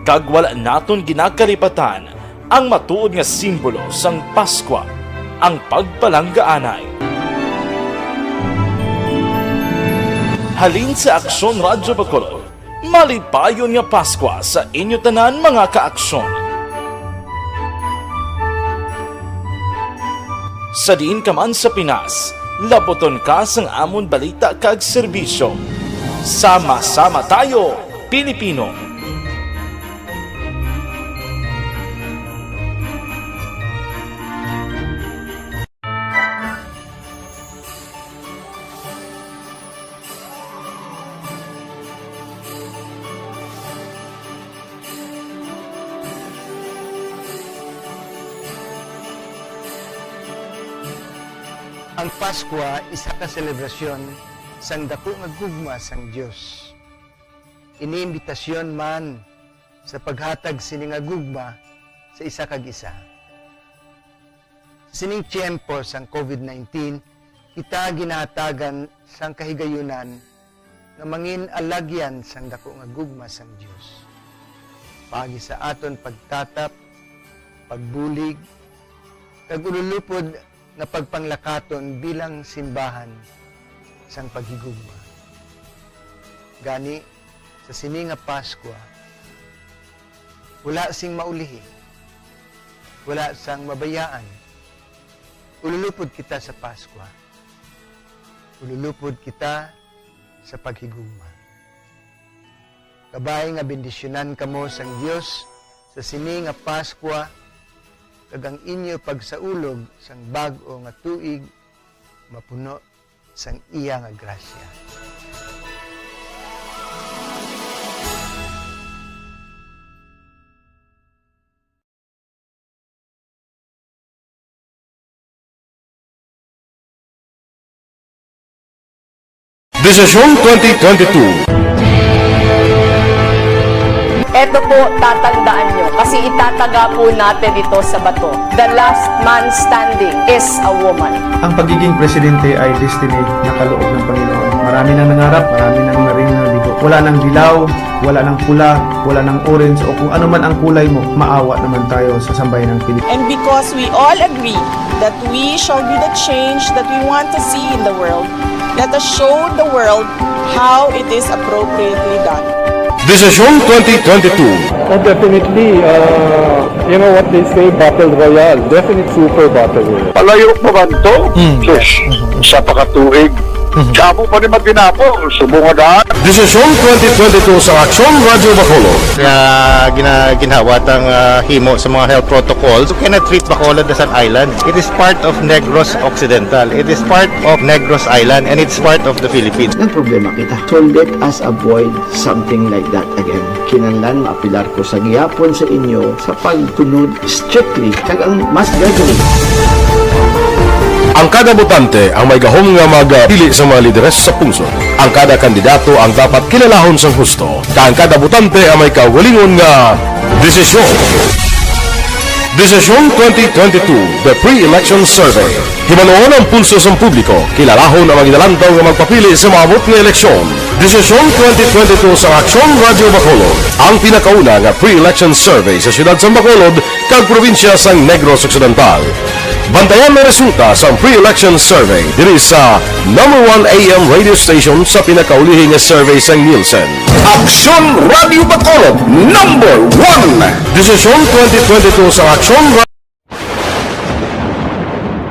kag wala naton ginakalipatan ang matuod nga simbolo sang Paskwa, ang pagpalanggaanay. Halin sa Aksyon Radyo Bacolod, malipayon nga Paskwa sa inyo tanan, mga kaaksyon. Sa diin ka man sa Pinas, labuton ka sang amon balita kag serbisyo. Sama-sama tayo, Pilipino! Ang Paskwa isa ka selebrasyon sang daku nga gugma sang Dios. Ini imbitasyon man sa paghatag sini nga gugma sa isa kag isa. Sa sining tiyempo sang COVID nineteen, kita ginahatagan sang kahigayunan nga mangin alagyan sang daku nga gugma sang Dios, paagi sa aton pagtatap, pagbulig, kag ululupod nga pagpanglakaton bilang simbahan sang paghigugma. Gani, sa sini nga Paskwa, wala sing maulihi, wala sang mabayaan. Ululupod kita sa Paskwa. Ululupod kita sa paghigugma. Kabay nga bendisyonan kamo sang Dios sa sini nga Paskwa, kag ang inyo pagsaulog sang bag-o nga tuig mapuno sang iya nga grasya. Desisyon twenty twenty-two. Eto po, tatandaan nyo, kasi itataga po natin ito sa bato. The last man standing is a woman. Ang pagiging presidente ay destiny na kaloob ng Panginoon. Marami nang nangarap, marami nang naring naligo. Wala nang dilaw, wala nang pula, wala nang orange, o kung ano man ang kulay mo, maawa naman tayo sa sambayanang Pilipino. And because we all agree that we shall be the change that we want to see in the world, let us show the world how it is appropriately done. Desisyon twenty twenty-two. Oh, definitely, uh, you know what they say, battle royale. Definitely super battle royale. Palayo pa man to? Mm. Sus, sa pakatuig. Mhm. Damo pa ni Matinabo, subong nga daan. Desisyon twenty twenty-two sa Aksyon Radyo Bacolod. Nga gina-, ginhawa tang, ah, himo sa mga health protocols. You cannot treat Bacolod as an island. It is part of Negros Occidental. It is part of Negros Island, and it's part of the Philippines. Nagproblema kita. So let us avoid something like that again. Kinahanglan maapelar ko sa gihapon sa inyo sa pagtunod strictly kag ang mass gathering. Ang kada botante ang may gahom nga magapili sa mga lideres sa pungsod. Ang kada kandidato ang dapat kilalahon sang husto, kag ang kada botante ang may kaugalingon nga desisyon. Desisyon twenty twenty-two, the pre-election survey. Hibaluon ang pulso sang publiko, kilalahon ang mga ginalantaw nga magpapili sa maabot nga eleksyon. Desisyon twenty twenty-two sa Aksyon Radyo Bacolod, ang pinakauna nga pre-election survey sa siyudad sang Bacolod kag probinsya sang Negros Occidental. Bantayan ang resulta sang pre-election survey diri sa number one A M radio station sa pinakaulihi nga survey sang Nielsen. Aksyon Radio Bacolod, number one. Desisyon twenty twenty-two sa Aksyon Ra-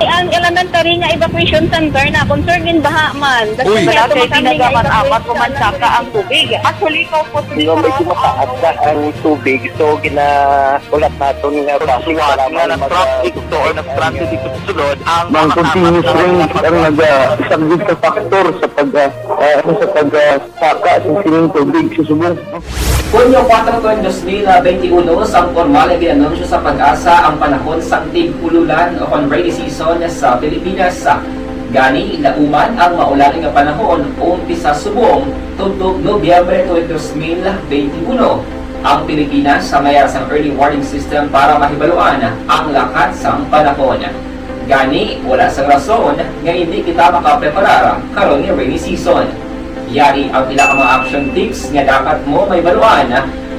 Ang elementary nga evacuation center na concern in baha man. Uy. Wala kay tinaga man amat ko man saka ang tubig. Actually, ikaw po sa Hindi, medyo mataas na ang tubig. So, gina-, ulat naton nga traffic nga para nag-traffic to or nag-traffic dito sa sulod, ang mga continuous rain ang nag-, ah, isang big factor sa pag, ah, ah, ano, sa pag, ah, saka sa sining tubig sa subong. Hunyo kuwatro, dos mil benti uno, sang pormal nga gin-anunsyo sa PAGASA ang panahon sang tig-ululan o kon rainy season sa Pilipinas. Gani, nauman ang maulan nga panahon umpisa subong tubtob Nobyembre twenty, dos mil benti uno. Ang Pilipinas sa mayara sang early warning system para mahibaluan ang lakat sang panahon. Gani, wala sang rason nga indi kita makapreparar karon nga rainy season. Yari ang pila ka mga action tips nga dapat mo mahibaluan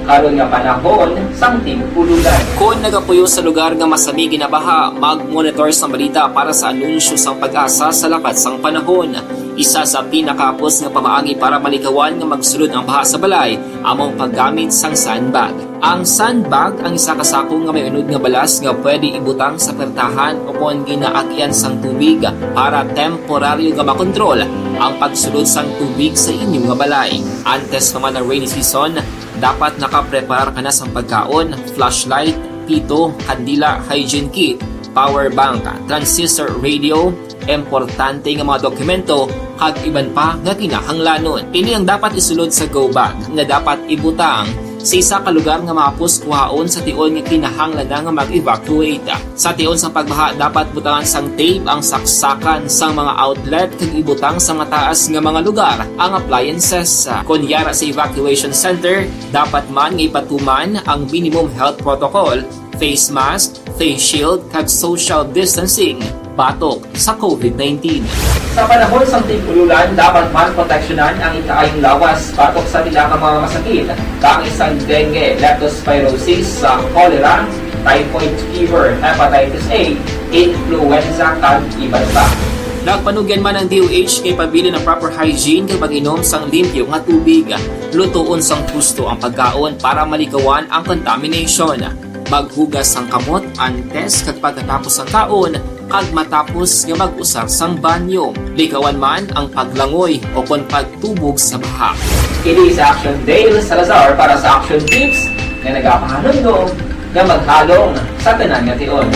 karon nga panahon sang tig-ululan. Kon nagapuyo sa lugar nga masami ginabaha, mag-monitor sa balita para sa anunsyo sang PAGASA sa lakat sang panahon. Isa sa pinakahapos nga pamaagi para malikawan nga magsulod ang baha sa balay amo ang paggamit sang sandbag. Ang sandbag ang isa ka sako nga may unod nga balas nga pwede ibutang sa pertahan o kon ginaagyan sang tubig para temporaryo nga makontrol ang pagsulod sang tubig sa inyo nga balay. Antes pa man ang rainy season, dapat nakapreparar ka na sang pagkaon, flashlight, pito, kandila, hygiene kit, power bank, transistor radio, importante nga mga dokumento, kag iban pa nga kinahanglanon. Ini ang dapat isulod sa go bag nga dapat ibutang sa isa ka lugar nga mahapos kuhaon sa tion nga kinahanglan na nga mag-evacuate. Sa tion sang pagbaha, dapat butangan sang tape ang saksakan sang mga outlet kag ibutang sa mataas nga mga lugar ang appliances. Kon yara sa evacuation center, dapat man nga ipatuman ang minimum health protocol, face mask, face shield, kag social distancing batok sa COVID nineteen. Sa panahon sang tig-ululan, dapat man proteksyonan ang ikaayong lawas batok sa pila ka mga masakit, kaangay sang dengue, leptospirosis, sa cholera, typhoid fever, hepatitis A, influenza, kag iban pa. Nagpanugyan man ang D O H nga ipabilin ang proper hygiene kag mag-inom sang limpyo nga tubig. Lutoon sang husto ang pagkaon para malikawan ang contamination. Maghugas sang kamot antes kag pagkatapos sang kaon kag matapos nga mag-usar sang banyo. Likawan man ang paglangoy o kon pagtubog sa baha. Ini si Action Dale Salazar para sa Action Tips nga nagapahanumdom nga maghalong sa tanan nga tion.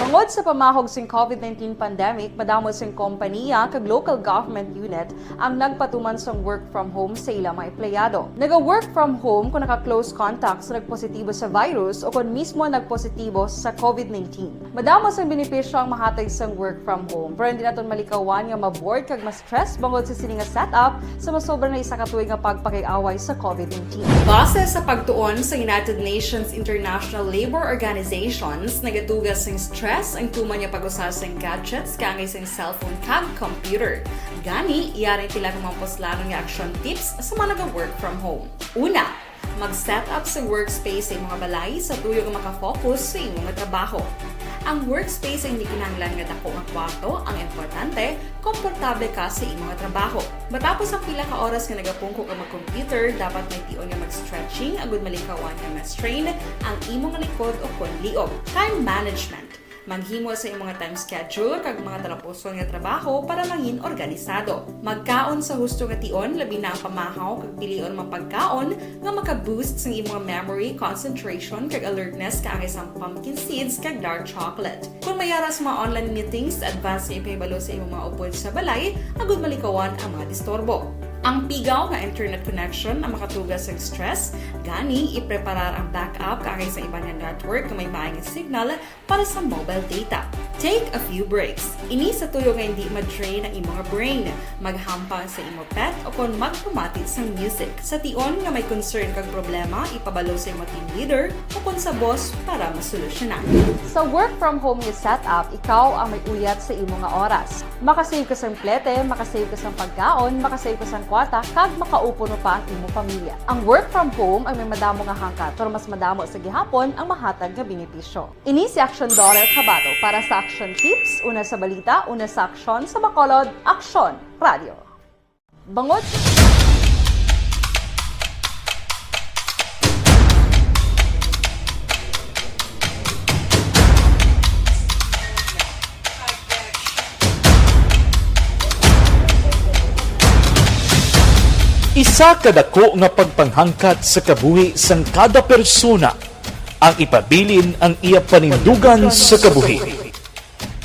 Bangod sa pamahog sing COVID nineteen pandemic, madamo sing kompaniya kag local government unit ang nagpatuman sang work from home sa ila mga empleyado. Naga-work from home kon naka-close contact sa nagpositibo sa virus o kon mismo nagpositibo sa COVID nineteen. Madamo sang benepisyo ang mahatag sang work from home, pero hindi naton malikawan nga ma-bored kag ma-stress bangod sa sini nga setup sa masobra na isa ka tuig nga pagpakig-away sa COVID nineteen. Base sa pagtuon sa United Nations International Labour Organizations, nagatuga sing stress ang tuman nga pag-usa sing gadgets kaangay sing cellphone kag computer. Gani, yari ang pila ka mga puslanon nga action tips sa mga naga-work from home. Una, mag-set up sa workspace sa imo nga balay sa tuyo nga makafocus sa imo nga trabaho. Ang workspace ay hindi kinahanglan nga dako nga kwarto, ang importante, komportable ka sa imo nga trabaho. Matapos ang pila ka oras nga nagapungko ka mag-computer, dapat may tion nga mag-stretching agud malikawan nga ma-strain ang imo nga likod o kon liog. Time management. Maghimo sa imo nga time schedule kag mga talapuson nga trabaho para mangin organisado. Magkaon sa husto nga tion, labi na ang pamahaw kag pilion mga pagkaon nga maka-boost sang imo nga memory, concentration, kag alertness kaangay sang pumpkin seeds kag dark chocolate. Kon may ara sa mga online meetings, advance nga ipahibalo sa imo mga upod sa balay agud malikawan ang mga disturbo. Ang pigaw nga internet connection ang makatuga sang stress, gani ipreparar ang backup kaangay sa iban nga network nga may maayong signal para sa mobile data. Take a few breaks. Ini sa tuyo nga hindi ma-drain ang imo nga brain. Maghampa sa imo pet o kon magpamati sang music. Sa tion nga may concern kag problema, ipabalo sa imo team leader o kon sa boss para masolusyonan. Sa work from home nga setup, ikaw ang may uyat sa imo nga oras. Makasave ka sang plete, makasave ka sang pagkaon, makasave ka sang kwarta, kag makaupo no pa ang imo pamilya. Ang work from home ang may madamo nga hangkat, pero mas madamo sa gihapon ang mahatag nga benepisyo. Ini si Action Daughter Kabato para sa Action Tips, una sa balita, una sa aksyon, sa Bacolod, Aksyon Radio. Bangod Isa ka dako nga pagpanghangkat sa kabuhi sang kada persona ang ipabilin ang iya panindugan sa kabuhi.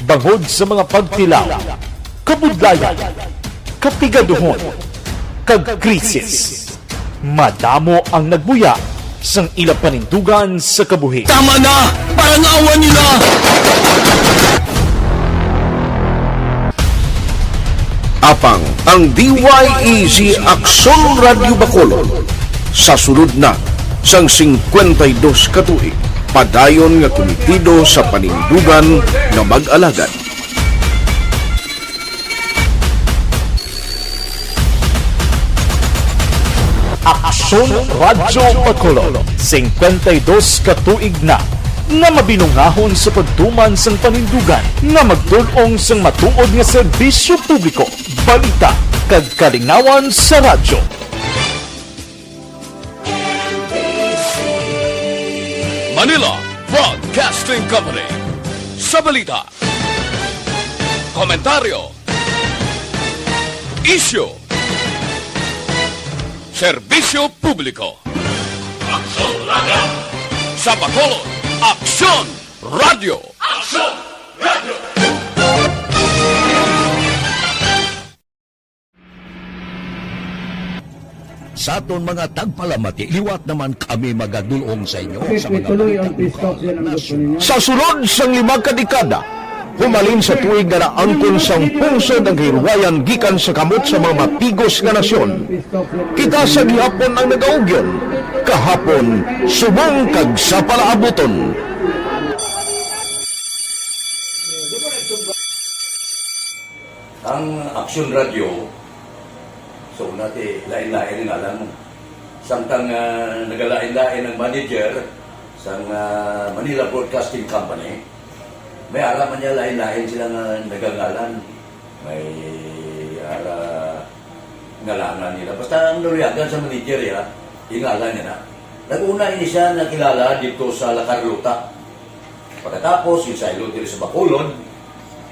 Bangod sa mga pagtilaw, kabudlayan, kapigaduhon, kag krisis, madamo ang nagbuya sang ila panindugan sa kabuhi. Tama na! Parang awa nila! Apang ang D Y E G Aksyon Radyo Bacolod sa sulod na sang singkwenta y dos ka tuig, padayon nga kumitido sa panindugan nga mag-alagad. Aksyon Radyo Bacolod, singkwenta y dos ka tuig na nga mabinungahon sa pagtuman sang panindugan nga magtul-ong sang matuod nga serbisyo publiko, balita, kag kalingawan sa radyo. Manila Broadcasting Company. Sa balita, komentaryo, isyu, serbisyo publiko. Aksyon Radyo. Sa Bacolod, Aksyon Radyo. Aksyon Radyo. Sa aton mga tagpalamati, liwat naman kami magadulong sa inyo sa mga balita lokal, nasyonal. Sa sulod sang lima ka dekada, humalin sa tuig nga naangkon sang pungsod ang kahirwayan gikan sa kamot sa mga matigos nga nasyon, kita sa gihapon ang nagaugyon. Kahapon, subong kag sa palaabuton. Ang Aksyon Radyo, sa una ti lain-lain ang ngalan. Samtang ah, nagalain-lain ang manager sang ah, Manila Broadcasting Company, may ara man niya lain-lain sila nga nagangalan. May ara ngalanan nila. Basta ang naluyagan sa manager ya, ingalan niya na. Nag-una ini siya nakilala dito sa La Carlota. Pagkatapos, yung saylo diri sa Bacolod,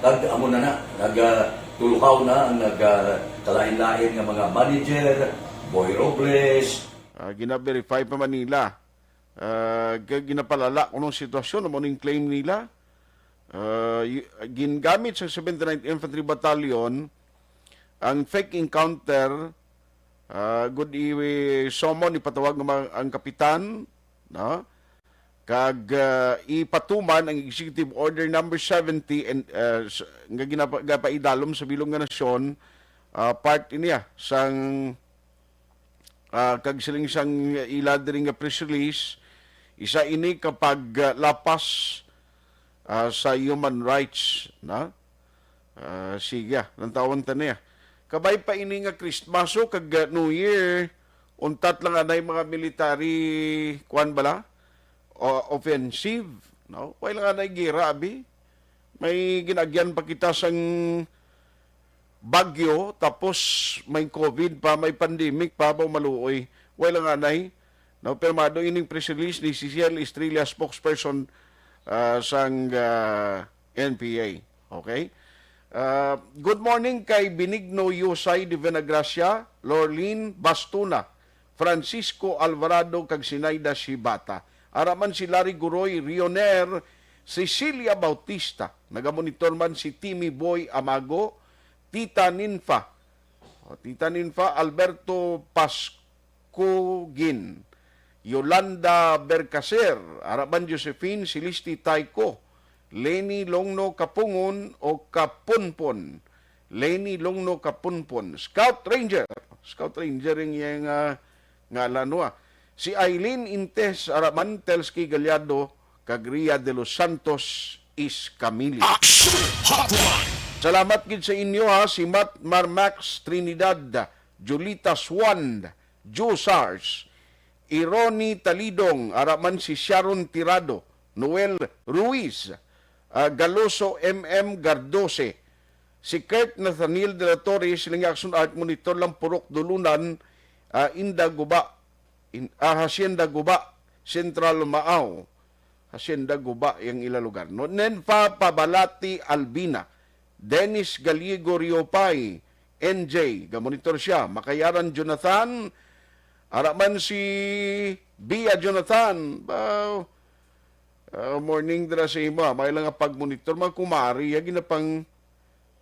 kag amo na na, nagtuluhaw na ang nagkalain-lain nga mga manager, Boy Robles. Ah, gina-verify pa man nila. Ah, kag ginapalala kuno ang sitwasyon, amo ning claim nila. Ah, y- gingamit sa seventy-ninth Infantry Battalion ang fake encounter, ah, gud i-summon, ipatawag nga mga- ang kapitan, no? Kag ah, ipatuman ang Executive Order Number seventy and ah, s- nga ginapa- gapaidalom sa bilog nga nasyon, ah, part iniya sang ah, kag siling sang ila diri nga press release, isa ini ka paglapas ah, sa human rights, na? Ah, sige, ah, lantawon ta niya. Kabay pa ini nga Kristmaso kag ah, New Year, untat lang anay mga military, kuan bala? O, offensive, no? Way lang anay gira, abi. May ginagyan pa kita sang bagyo, tapos may COVID pa, may pandemic pa, ba maluoy. Way lang anay. No, pirmado ining press release ni si Ciel Estrella, spokesperson ah, sang ah, N P A. Okay? Ah, good morning kay Benigno Yusay de Venagracia, Lorlin Bastuna, Francisco Alvarado, kag Sinaida Shibata. Ara man si Larry Guroy Rioner, Cecilia Bautista. Nagamonitor man si Timmy Boy Amago, Tita Ninfa. O, Tita Ninfa, Alberto Pascugin, Yolanda Bercacer, ara man Josephine, Celeste Taico, Lenny Longno Kapungon o Kapunpon. Lenny Longno Kapunpon. Scout Ranger. Scout Ranger ang iyang, ah, ngalan, wa. Si Aileen Intes Araman, Telski Gallardo, kag Ria de los Santos Iscamili. Action Hotline! Salamat gid sa inyo, ha, si Matt Marmax Trinidad, Julita Swan, Joe Sars, Irony Talidong, ara man si Sharon Tirado, Noel Ruiz, ah, Galoso M M Gardose, si Kurt Nathaniel de la Torre, sila nga Action Art Monitor lang Purok Dulunan, ah, Inda Guba, in, ah, Hacienda Guba, Central Maaw. Hacienda Guba ang ila lugar. No, Nenfa Pabalati Albina, Dennis Gallego Riopay, N J, gamonitor siya. Makayaran Jonathan, ara man si Bia Jonathan. Ba, ah, morning dira sa imo, ah. May lang nga pagmonitor, mga kumari, ya ginapang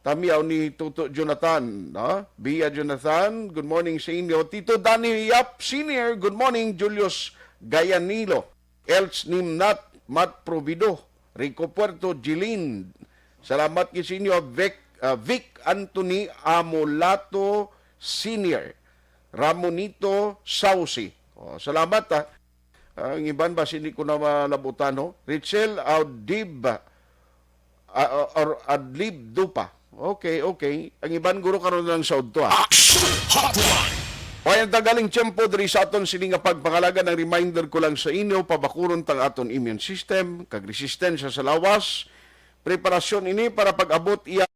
tamiaw ni Tuto Jonathan, no? Bia Jonathan, good morning sa inyo. Tito Danny Yap Senior, good morning. Julius Gayanilo, Els Nimnat, Mat Provido, Rico Puerto, Jilin. Salamat gid sa inyo, Vic, ah, Vic Anthony Amolato Senior, Ramonito Sausi. Oh, salamat, ah. Ang iban ba, hindi ko na malabutan, no? Richel Audib, ah, or Adlib Dupa. Okay, okay. Ang iban guro karon lang sa udto, ah. Action Hotline! Payag ta galing tiyempo diri sa aton sini nga pagpangalaga. Ang reminder ko lang sa inyo, pabakuron tang aton immune system, kag resistensya sa lawas. Preparasyon ini para pag-abot iya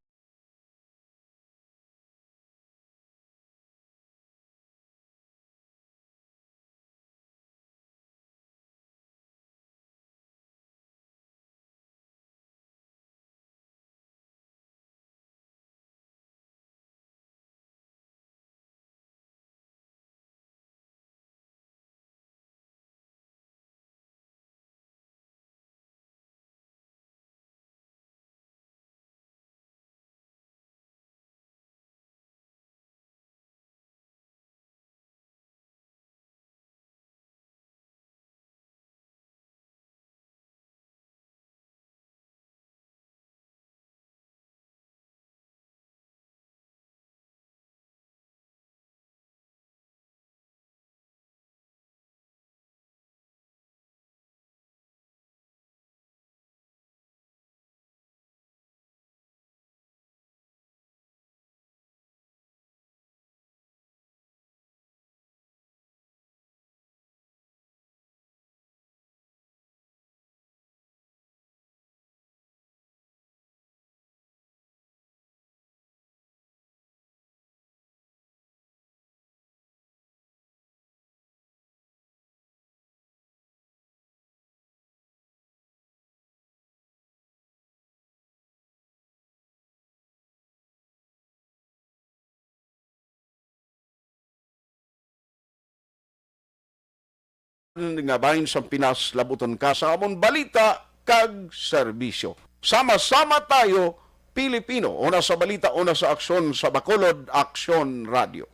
nga bahin sa Pinas, labuton ka sa amon balita kag serbisyo. Sama-sama tayo, Pilipino, una sa balita, una sa aksyon, sa Bacolod, Aksyon Radio.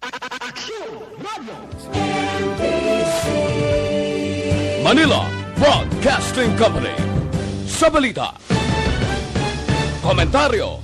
Aksyon Radio. Manila Broadcasting Company. Sa balita, komentaryo,